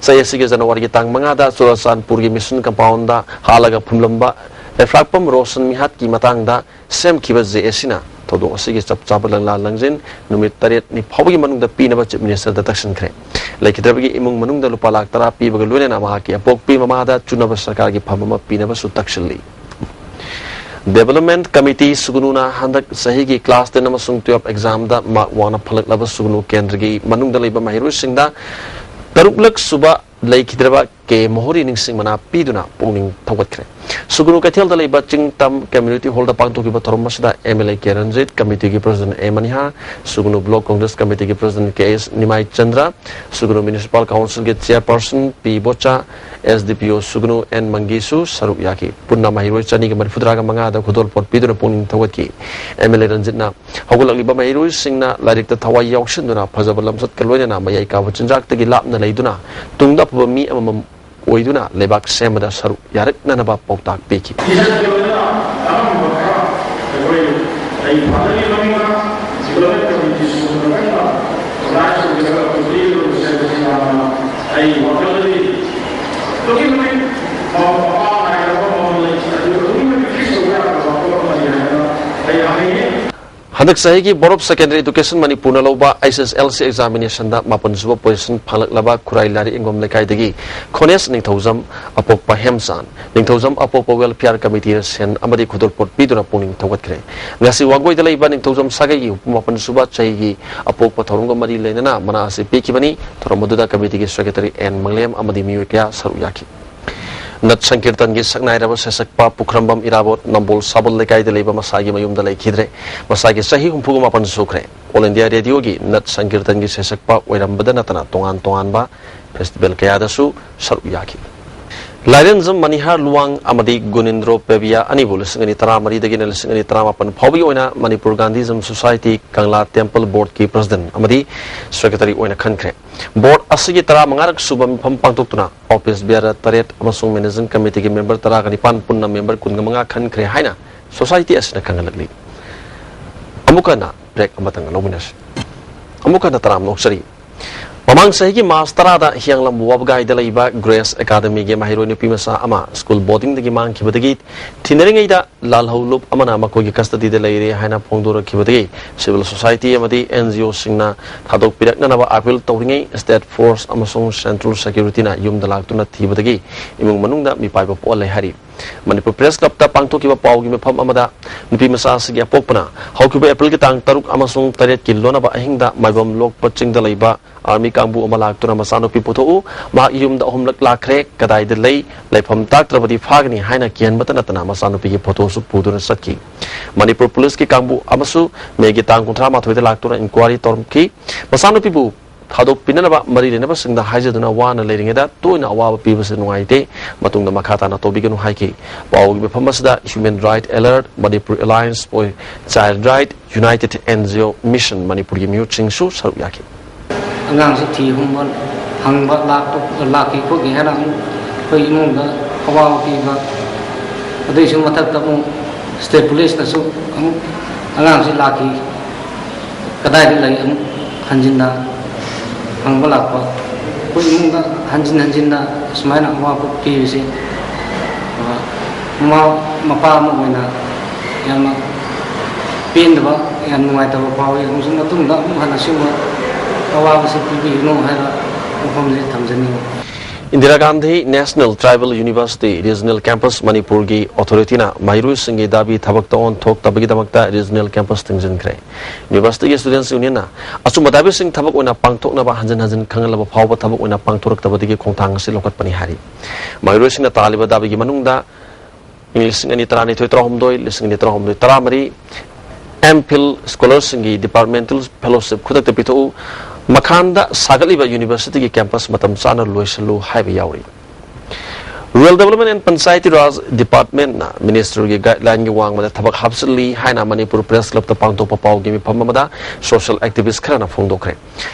ꯆꯍꯤ ꯑꯁꯤꯒꯤ January ꯒꯤ ꯇꯥꯡ ꯃꯉꯥꯗ ꯆꯨꯔꯆꯥꯟꯄꯨꯔꯒꯤ Mission Compound ꯗ ꯍꯥꯠꯂꯒ ꯐꯨꯝꯂꯝꯕ ꯔꯦꯐ꯭ꯔꯥꯛꯄꯝ ꯔꯣꯁꯟ ꯃꯤꯍꯥꯠꯀꯤ ꯃꯇꯥꯡꯗ ꯁꯦꯝꯈꯤꯕ J A C ꯅ ꯊꯧꯗꯣꯛ ꯑꯁꯤꯒꯤ ꯆꯞ ꯆꯥꯕ ꯂꯪꯂꯥ ꯂꯪꯖꯤꯟ ꯅꯨꯃꯤꯠ ꯇꯔꯦꯠꯅꯤ ꯐꯥꯎꯕꯒꯤ ꯃꯅꯨꯡꯗ ꯄꯤꯅꯕ Chief Minister ꯗ ꯇꯛꯁꯤꯟꯈ꯭ꯔꯦ꯫ ꯂꯩꯈꯤꯗ꯭ꯔꯕꯒꯤ ꯏꯃꯨꯡ ꯃꯅꯨꯡꯗ ꯂꯨꯄꯥ ꯂꯥꯈ ꯇꯔꯥ ꯄꯤꯕꯒ ꯂꯣꯏꯅꯅ ꯃꯍꯥꯛꯀꯤ ꯑꯄꯣꯛꯄꯤ ꯃꯃꯥꯗ ꯆꯨꯅꯕ ꯁꯔꯀꯥꯔꯒꯤ ꯐꯝ ꯑꯃ ꯄꯤꯅꯕꯁꯨ ꯇꯛꯁꯤꯜꯂꯤ꯫ Development Committee ꯁꯨꯒꯅꯨꯅ ꯍꯟꯗꯛ ꯆꯍꯤꯒꯤ class ten ꯑꯃꯁꯨꯡ twelve exam ꯗ mark ꯋꯥꯡꯅ ꯐꯪꯂꯛꯂꯕ ꯁꯨꯒꯅꯨ ꯀꯦꯟꯗ꯭ꯔꯒꯤ ꯃꯅꯨꯡꯗ ꯂꯩꯕ ꯃꯍꯩꯔꯣꯏꯁꯤꯡꯗ ꯇꯔꯨꯛꯂꯛ ꯁꯨꯕ ꯂꯩꯈꯤꯗ꯭ꯔꯕ ꯀꯦ ꯃꯣꯍꯣꯔꯤ ꯅꯤꯡꯁꯤꯡ ꯃꯅꯥ ꯄꯤꯗꯨꯅ ꯄꯨꯛꯅꯤꯡ ꯊꯧꯒꯠꯈ꯭ꯔꯦ꯫ ꯁꯨꯒꯨꯅꯨ ꯀꯩꯊꯦꯜꯗ ꯂꯩꯕ ꯆꯤꯡ ꯇꯝ ꯀꯝꯃ꯭ꯌꯨꯅꯤꯇꯤ ꯍꯣꯜꯗ ꯄꯥꯡꯊꯣꯛꯈꯤꯕ ꯊꯧꯔꯝ ꯑꯁꯤꯗ M L A K Ranjit, ꯀꯃꯤꯇꯤꯒꯤ president A Manihar, Sugnu block Congress ꯀꯃꯤꯇꯤꯒꯤ president K S Nimai Chandra, Sugnu municipal ꯀꯥꯎꯟꯁꯤꯜꯒꯤ ꯆꯦꯌꯔꯄꯔꯁꯟ ꯄꯤ ꯕꯣꯆꯥ, ꯑꯦꯁ ꯗꯤ ꯄꯤ ꯑꯣ ꯁꯨꯒꯨꯅꯨ ꯑꯦꯟ ꯃꯪꯒꯤꯁꯨ ꯁꯔꯨꯛ ꯌꯥꯈꯤ꯫ ꯄꯨꯟꯅ ꯃꯍꯩꯔꯣꯏ ꯆꯅꯤꯒ ꯃꯔꯤꯐꯨꯇꯔꯥꯒ ꯃꯉꯥꯗ ꯈꯨꯗꯣꯜꯄꯣꯠ ꯄꯤꯗꯨꯅ ꯄꯨꯛꯅꯤꯡ ꯊꯧꯒꯠꯈꯤ꯫ ꯑꯦꯝ ꯑꯦꯜ ꯑꯦ ꯔꯟꯖꯤꯠꯅ ꯍꯧꯒꯠꯂꯛꯂꯤꯕ ꯃꯍꯩꯔꯣꯏꯁꯤꯡꯅ ꯂꯥꯏꯔꯤꯛꯇ ꯊꯋꯥꯏ ꯌꯥꯎꯁꯤꯟꯗꯨꯅ ꯐꯖꯕ ꯂꯝꯆꯠꯀ ꯂꯣꯏꯅꯅ ꯃꯌꯥꯏ ꯀꯥꯕ ꯆꯤꯟꯖꯥꯛꯇꯒꯤ ꯂꯥꯞꯅ ꯂꯩꯗꯨꯅ ꯇꯨꯡꯗ ꯑꯐꯕ ꯃꯤ ꯑꯃꯃꯝ ꯑꯣꯏꯗꯨꯅ ꯂꯩꯕꯥꯛ ꯁꯦꯝꯕꯗ ꯁꯔꯨꯛ ꯌꯥꯔꯛꯅꯅꯕ ꯄꯥꯎꯇꯥꯛ ꯄꯤꯈꯤ꯫ ꯏꯖꯠꯀꯤ ꯑꯣꯏꯅ ꯑꯔꯝꯕ ꯈꯔ ꯑꯩꯈꯣꯏ ꯑꯩ ꯐꯥꯗꯔꯒꯤ ꯃꯃꯤꯡꯗ ꯗꯤꯕꯂꯞꯃꯦꯟ ꯀꯃꯤꯇꯤ ꯁꯨꯗꯅ ꯀꯟꯅ ꯑꯣꯔꯒꯅꯥꯏꯖ ꯇꯧꯖꯔꯒ ꯄꯨꯟꯁꯤꯒꯤ ꯂꯣꯟ ꯁꯦꯝꯕꯁꯤ ꯌꯥꯝꯅ ꯑꯩ ꯋꯥꯈꯜꯗꯗꯤ ꯑꯗꯨꯛꯀꯤ ꯃꯇꯤꯛ ꯃꯄꯥ ꯅꯥꯏꯔꯕ ꯃꯃꯜ ꯂꯩ, ꯑꯗꯨꯒ ꯑꯗꯨꯛꯀꯤ ꯃꯇꯤꯛ ꯐꯤꯛꯁ ꯇꯧꯕ ꯌꯥꯗꯕ ꯄꯣꯠ ꯑꯃꯅꯤ ꯍꯥꯏꯅ ꯑꯩ ꯍꯥꯏꯅꯤꯡꯉꯤ꯫ ꯍꯟꯗꯛ ꯆꯍꯤꯒꯤ Board of Secondary Education ꯃꯅꯤꯄꯨꯔꯅ ꯂꯧꯕ ꯑꯩꯆ ꯑꯦꯁ ꯑꯦꯜ ꯁꯤ ꯑꯦꯛꯖꯥꯃꯤꯅꯦꯁꯟꯗ ꯃꯥꯄꯟ ꯁꯨꯕ ꯄꯣꯖꯤꯁꯟ ꯐꯪꯂꯛꯂꯕ ꯈꯨꯔꯥꯏ ꯂꯥꯏꯔꯤꯛ ꯌꯦꯡꯐꯝ ꯂꯩꯀꯥꯏꯗꯒꯤ ꯈꯣꯅꯦꯁ ꯅꯤꯡꯊꯧꯖꯝ ꯑꯄꯣꯛꯄ ꯍꯦꯝꯆꯥꯟ, ꯅꯤꯡꯊꯧꯖꯝ ꯑꯄꯣꯛꯄ ꯋꯦꯜꯐꯤꯌꯥꯔ ꯀꯃꯤꯇꯤꯅ ꯁꯦꯟ ꯑꯃꯗꯤ ꯈꯨꯗꯣꯜꯄꯣꯠ ꯄꯤꯗꯨꯅ ꯄꯨꯛꯅꯤꯡ ꯊꯧꯒꯠꯈ꯭ꯔꯦ꯫ ꯉꯁꯤ ꯋꯥꯡꯒꯣꯏꯗ ꯂꯩꯕ ꯅꯤꯡꯊꯧꯖꯝ ꯁꯥꯒꯩꯒꯤ ꯍꯨꯝꯐꯨ ꯃꯥꯄꯟ ꯁꯨꯕ ꯆꯍꯤꯒꯤ ꯑꯄꯣꯛꯄ ꯊꯧꯔꯝꯒ ꯃꯔꯤ ꯂꯩꯅꯅ ꯃꯅꯥ ꯑꯁꯤ ꯄꯤꯈꯤꯕꯅꯤ꯫ ꯊꯧꯔꯝ ꯑꯗꯨꯗ ꯀꯃꯤꯇꯤꯒꯤ ꯁꯦꯀ꯭ꯔꯦꯇꯔꯤ ꯑꯦꯟ ꯃꯪꯂꯦꯝ ꯑꯃꯗꯤ ꯃꯤꯑꯣꯏ ꯀꯌꯥ ꯁꯔꯨꯛ ꯌꯥꯈꯤ꯫ ꯅꯠ ꯁꯪꯀꯤꯔꯇꯟꯒꯤ ꯁꯛꯅꯥꯏꯔꯕ ꯁꯩꯁꯛꯄ ꯄꯨꯈ꯭ꯔꯝꯕꯝ ꯏꯔꯥꯕꯣꯠ ꯅꯝꯕꯣꯜ ꯁꯥꯕꯜ ꯂꯩꯀꯥꯏꯗ ꯂꯩꯕ ꯃꯁꯥꯒꯤ ꯃꯌꯨꯝꯗ ꯂꯩꯈꯤꯗ꯭ꯔꯦ꯫ ꯃꯁꯥꯒꯤ ꯆꯍꯤ ꯍꯨꯝꯐꯨꯒ ꯃꯥꯄꯟ ꯁꯨꯈ꯭ꯔꯦ꯫ ꯑꯣꯜ ꯏꯟꯗꯤꯌꯥ ꯔꯦꯗꯤꯑꯣꯒꯤ ꯅꯠ ꯁꯪꯀꯤꯔꯇꯟꯒꯤ ꯁꯩꯁꯛꯄ ꯑꯣꯏꯔꯝꯕꯗ ꯅꯠꯇꯅ ꯇꯣꯉꯥꯟ ꯇꯣꯉꯥꯟꯕ ꯐꯦꯁꯇꯤꯚꯦꯜ ꯀꯌꯥꯗꯁꯨ ꯁꯔꯨꯛ ꯌꯥꯈꯤ꯫ ꯂꯥꯏꯔꯦꯟꯖꯝ ꯃꯅꯤꯍꯥꯔ ꯂꯨꯋꯥꯡ ꯑꯃꯗꯤ ꯒꯨꯅꯤꯟꯗ꯭ꯔꯣ ꯄꯦꯕꯤꯌꯥ ꯑꯅꯤꯕꯨ ꯂꯤꯁꯤꯡ ꯑꯅꯤ ꯇꯔꯥꯃꯔꯤꯗꯒꯤꯅ ꯂꯤꯁꯤꯡ ꯑꯅꯤ ꯇꯔꯥꯃꯥꯄꯟ ꯐꯥꯎꯕꯒꯤ ꯑꯣꯏꯅ ꯃꯅꯤꯄꯨꯔ ꯒꯥꯟꯙꯤꯖꯝ ꯁꯣꯁꯥꯏꯇꯤ ꯀꯪꯂꯥ ꯇꯦꯝꯄꯜ ꯕꯣꯔꯗꯀꯤ ꯄ꯭ꯔꯁꯤꯗꯦꯟꯠ ꯑꯃꯗꯤ ꯁꯦꯀ꯭ꯔꯦꯇꯔꯤ ꯑꯣꯏꯅ ꯈꯟꯈ꯭ꯔꯦ꯫ ꯕꯣꯔꯗ ꯑꯁꯤꯒꯤ ꯇꯔꯥꯃꯉꯥꯔꯛ ꯁꯨꯕ ꯃꯤꯐꯝ ꯄꯥꯡꯊꯣꯛꯇꯨꯅ ꯑꯣꯐꯤꯁ ꯕꯤꯌꯥꯔ ꯇꯔꯦꯠ ꯑꯃꯁꯨꯡ ꯃꯦꯅꯦꯖꯤꯡ ꯀꯃꯤꯇꯤꯒꯤ ꯃꯦꯝꯕꯔ ꯇꯔꯥꯒ ꯅꯤꯄꯥꯟ ꯄꯨꯟꯅ ꯃꯦꯝꯕꯔ ꯀꯨꯟꯒ ꯃꯉꯥ ꯈꯟꯈ꯭ꯔꯦ ꯍꯥꯏꯅ ꯁꯣꯁꯥꯏꯇꯤ ꯑꯁꯤꯅ ꯈꯪꯍꯜꯂꯛꯂꯤ꯫ ꯑꯃꯨꯛ ꯍꯟꯅ ꯕ꯭ꯔꯦꯛ ꯑꯃꯇꯪ ꯂꯧꯃꯤꯟꯅꯁꯤ꯫ ꯑꯃꯨꯛ ꯍꯟꯅ ꯇꯔꯥꯝꯅ ꯑꯣꯛꯆꯔꯤ꯫ ꯃꯃꯥꯡ ꯆꯍꯤꯒꯤ ꯃꯥꯔꯆ ꯇꯔꯥꯗ ꯍꯤꯌꯥꯡꯂꯝ ꯋꯥꯕꯒꯥꯏꯗ ꯂꯩꯕ ꯒ꯭ꯔꯦꯁ ꯑꯦꯀꯥꯗꯃꯤꯒꯤ ꯃꯍꯩꯔꯣꯏ ꯅꯨꯄꯤ ꯃꯆꯥ ꯑꯃ ꯁ꯭ꯀꯨꯜ ꯕꯣꯔꯗꯤꯡꯗꯒꯤ ꯃꯥꯡꯈꯤꯕꯗꯒꯤ ꯊꯤꯅꯔꯤꯉꯩꯗ ꯂꯥꯜꯍꯧꯂꯨꯞ ꯑꯃꯅ ꯃꯈꯣꯏꯒꯤ ꯀꯁꯇꯗꯤꯗ ꯂꯩꯔꯦ ꯍꯥꯏꯅ ꯐꯣꯡꯗꯣꯔꯛꯈꯤꯕꯗꯒꯤ ꯁꯤꯚꯤꯜ ꯁꯣꯁꯥꯏꯇꯤ ꯑꯃꯗꯤ ꯑꯦꯟ ꯖꯤ ꯑꯣꯁꯤꯡꯅ ꯊꯥꯗꯣꯛꯄꯤꯔꯛꯅꯅꯕ ꯑꯥꯄꯤꯜ ꯇꯧꯔꯤꯉꯩ ꯁ꯭ꯇꯦꯠ ꯐꯣꯔꯁ ꯑꯃꯁꯨꯡ ꯁꯦꯟꯇ꯭ꯔꯦꯜ ꯁꯦꯀ꯭ꯌꯨꯔꯤꯇꯤꯅ ꯌꯨꯝꯗ ꯂꯥꯛꯇꯨꯅ ꯊꯤꯕꯗꯒꯤ ꯏꯃꯨꯡ ꯃꯅꯨꯡꯗ ꯃꯤꯄꯥꯏꯕ ꯄꯣꯛꯍꯜꯂꯦ ꯍꯥꯏꯔꯤ꯫ ꯃꯅꯤꯄꯨꯔ ꯄ꯭ꯔꯦꯁ ꯀ꯭ꯂꯕꯇ ꯄꯥꯡꯊꯣꯛꯈꯤꯕ ꯄꯥꯎꯒꯤ ꯃꯤꯐꯝ ꯑꯃꯗ ꯅꯨꯄꯤ ꯃꯆꯥ ꯑꯁꯤꯒꯤ ꯑꯄꯣꯛꯄꯅ ꯍꯧꯈꯤꯕ ꯑꯦꯄ꯭ꯔꯤꯜꯒꯤ ꯇꯥꯡ ꯇꯔꯨꯛ ꯑꯃꯁꯨꯡ ꯇꯔꯦꯠꯀꯤ ꯂꯣꯟꯅꯕ ꯑꯍꯤꯡꯗ ꯃꯥꯏꯕꯝ ꯂꯣꯛꯄ ꯆꯤꯡꯗ ꯂꯩꯕ ꯑꯥꯔꯃꯤ ꯀꯥꯡꯕꯨ ꯑꯃ ꯂꯥꯛꯇꯨꯅ "ꯃꯆꯥꯅꯨꯄꯤ ꯄꯨꯊꯣꯛꯎ, ꯃꯍꯥꯛ ꯌꯨꯝꯗ ꯑꯍꯨꯝꯂꯛ ꯂꯥꯛꯈ꯭ꯔꯦ, ꯀꯗꯥꯏꯗ ꯂꯩ, ꯂꯩꯐꯝ ꯇꯥꯛꯇ꯭ꯔꯕꯗꯤ ꯐꯥꯒꯅꯤ" ꯍꯥꯏꯅ ꯀꯤꯍꯟꯕꯇ ꯅꯠꯇꯅ ꯃꯆꯥꯅꯨꯄꯤꯒꯤ ꯐꯣꯇꯣꯁꯨ ꯄꯨꯗꯨꯅ ꯆꯠꯈꯤ꯫ ꯃꯅꯤꯄꯨꯔ ꯄꯨꯂꯤꯁꯀꯤ ꯀꯥꯡꯕꯨ ꯑꯃꯁꯨ ꯃꯦꯒꯤ ꯇꯥꯡ ꯀꯨꯟꯊ꯭ꯔꯥ ꯃꯥꯊꯣꯏꯗ ꯂꯥꯛꯇꯨꯅ ꯏꯟꯀ꯭ꯋꯥꯔꯤ ꯇꯧꯔꯝꯈꯤ꯫ ꯃꯆꯥꯅꯨꯄꯤꯕꯨ ꯊꯥꯗꯣꯛꯄꯤꯅꯅꯕ ꯃꯔꯤ ꯂꯩꯅꯕꯁꯤꯡꯗ ꯍꯥꯏꯖꯗꯨꯅ ꯋꯥꯅ ꯂꯩꯔꯤꯉꯩꯗ ꯇꯣꯏꯅ ꯑꯋꯥꯕ ꯄꯤꯕꯁꯤ ꯅꯨꯡꯉꯥꯏꯇꯦ, ꯃꯇꯨꯡꯗ ꯃꯈꯥ ꯇꯥꯅ ꯇꯧꯕꯤꯒꯅꯨ ꯍꯥꯏꯈꯤ꯫ ꯄꯥꯎꯒꯤ ꯃꯐꯝ ꯑꯁꯤꯗ Human Right Alert, Manipur Alliance for Child Right, United N G O Mission ꯃꯅꯤꯄꯨꯔꯒꯤ ꯃꯤꯍꯨꯠꯁꯤꯡꯁꯨ ꯁꯔꯨꯛ ꯌꯥꯈꯤ꯫ ꯑꯉꯥꯡꯁꯤ ꯊꯤ ꯍꯨꯝꯕ, ꯍꯪꯕ ꯂꯥꯛꯄ, ꯂꯥꯛꯈꯤ ꯈꯣꯠꯈꯤ ꯍꯥꯏꯅ ꯑꯃꯨꯛ ꯑꯩꯈꯣꯏ ꯏꯃꯨꯡꯗ ꯑꯋꯥꯕ ꯄꯤꯕ, ꯑꯗꯨꯏꯁꯨ ꯃꯊꯛꯇ ꯑꯃꯨꯛ ꯁ꯭ꯇꯦꯠ ꯄꯨꯂꯤꯁꯅꯁꯨ ꯑꯃꯨꯛ ꯑꯉꯥꯡꯁꯤ ꯂꯥꯛꯈꯤ, ꯀꯗꯥꯏꯗ ꯂꯩ ꯑꯃꯨꯛ ꯍꯟꯖꯤꯟꯅ ꯍꯪꯕ ꯂꯥꯛꯄ, ꯑꯩꯈꯣꯏ ꯏꯃꯨꯡꯗ ꯍꯟꯖꯤꯟ ꯍꯟꯖꯤꯟꯅ ꯁꯨꯃꯥꯏꯅ ꯑꯋꯥꯕ ꯄꯤꯔꯤꯁꯦ, ꯑ, ꯃꯃꯥ ꯃꯄꯥ ꯑꯃ ꯑꯣꯏꯅ ꯌꯥꯝꯅ ꯄꯦꯟꯗꯕ, ꯌꯥꯝ ꯅꯨꯡꯉꯥꯏꯇꯕ ꯐꯥꯎꯏ꯫ ꯑꯃꯁꯨꯡ ꯃꯇꯨꯡꯗ ꯑꯃꯨꯛ ꯍꯟꯅ ꯁꯤꯒꯨꯝꯕ ꯑꯋꯥꯕꯁꯤ ꯄꯤꯕꯤꯒꯅꯨ ꯍꯥꯏꯕ ꯋꯥꯐꯝꯁꯤ ꯊꯝꯖꯅꯤꯡꯏ꯫ Indira Gandhi national tribal university regional campus ꯃꯅꯤꯄꯨꯔꯒꯤ ꯑꯣꯊꯣꯔꯤꯇꯤꯅ ꯃꯍꯩꯔꯣꯏꯁꯤꯡꯒꯤ ꯗꯥꯕꯤ ꯊꯕꯛꯇ ꯑꯣꯟꯊꯣꯛꯇꯕꯒꯤꯗꯃꯛꯇ ꯔꯤꯖꯅꯦꯜ ꯀꯦꯝꯄꯁ ꯊꯤꯡꯖꯤꯟꯈ꯭ꯔꯦ꯫ ꯌꯨꯅꯤꯚꯔꯁꯤꯇꯤꯒꯤ ꯁ꯭ꯇꯨꯗꯦꯟꯠꯁ ꯌꯨꯅꯤꯌꯟꯅ ꯑꯆꯨꯝꯕ ꯗꯥꯕꯤꯁꯤꯡ ꯊꯕꯛ ꯑꯣꯏꯅ ꯄꯥꯡꯊꯣꯛꯅꯕ ꯍꯟꯖꯤꯟ ꯍꯟꯖꯤꯟ ꯈꯪꯍꯜꯂꯕ ꯐꯥꯎꯕ ꯊꯕꯛ ꯑꯣꯏꯅ ꯄꯥꯡꯊꯣꯔꯛꯇꯕꯗꯒꯤ ꯈꯣꯡꯊꯥꯡ ꯑꯁꯤ ꯂꯧꯈꯠꯄꯅꯤ ꯍꯥꯏꯔꯤ꯫ ꯃꯍꯩꯔꯣꯏꯁꯤꯡꯅ ꯇꯥꯜꯂꯤꯕ ꯗꯥꯕꯤꯒꯤ ꯃꯅꯨꯡꯗ ꯏꯪ ꯂꯤꯁꯤꯡ ꯑꯅꯤ ꯇꯔꯥꯅꯤꯊꯣꯏ ꯇꯔꯥꯍꯨꯝꯗꯣꯏ, ꯂꯤꯁꯤꯡ ꯑꯅꯤ ꯇꯔꯥꯍꯨꯝꯗꯣꯏ ꯇꯔꯥꯃꯔꯤ, ꯑꯦꯝ ꯐꯤꯜ ꯁ꯭ꯀꯣꯂꯔꯁꯤꯡꯒꯤ ꯗꯤꯄꯥꯔꯠꯃꯦꯟꯇꯦꯜ ꯐꯦꯂꯣꯁꯤꯞ ꯈꯨꯗꯛꯇ ꯄꯤꯊꯣꯛꯎ, ꯃꯈꯥꯗ ꯁꯥꯒꯠꯂꯤꯕ ꯌꯨꯅꯤꯚꯔꯁꯤꯇꯤꯒꯤ ꯀꯦꯝꯄꯁ ꯃꯇꯝ ꯆꯥꯅ ꯂꯣꯏꯁꯤꯜꯂꯨ ꯍꯥꯏꯕ ꯌꯥꯎꯔꯤ꯫ ꯔꯨꯔꯦꯜ ꯗꯦꯕꯂꯞꯃꯦꯟ ꯑꯦꯟ ꯄꯟꯆꯥꯌꯇꯤ ꯔꯥꯖ ꯗꯤꯄꯥꯔꯠꯃꯦꯟꯠꯅ ꯃꯤꯅꯤꯁꯇꯔꯒꯤ ꯒꯥꯏꯗꯂꯥꯏꯟꯒꯤ ꯋꯥꯡꯃꯗ ꯊꯕꯛ ꯍꯥꯞꯆꯤꯜꯂꯤ ꯍꯥꯏꯅ ꯃꯅꯤꯄꯨꯔ ꯄ꯭ꯔꯦꯁ ꯀ꯭ꯂꯕꯇ ꯄꯥꯡꯊꯣꯛꯄ ꯄꯥꯎꯒꯤ ꯃꯤꯐꯝ ꯑꯃꯗ ꯁꯣꯁꯤꯌꯦꯜ ꯑꯦꯛꯇꯤꯚꯤꯁ꯭ꯠ ꯈꯔꯅ ꯐꯣꯡꯗꯣꯛꯈ꯭ꯔꯦ꯫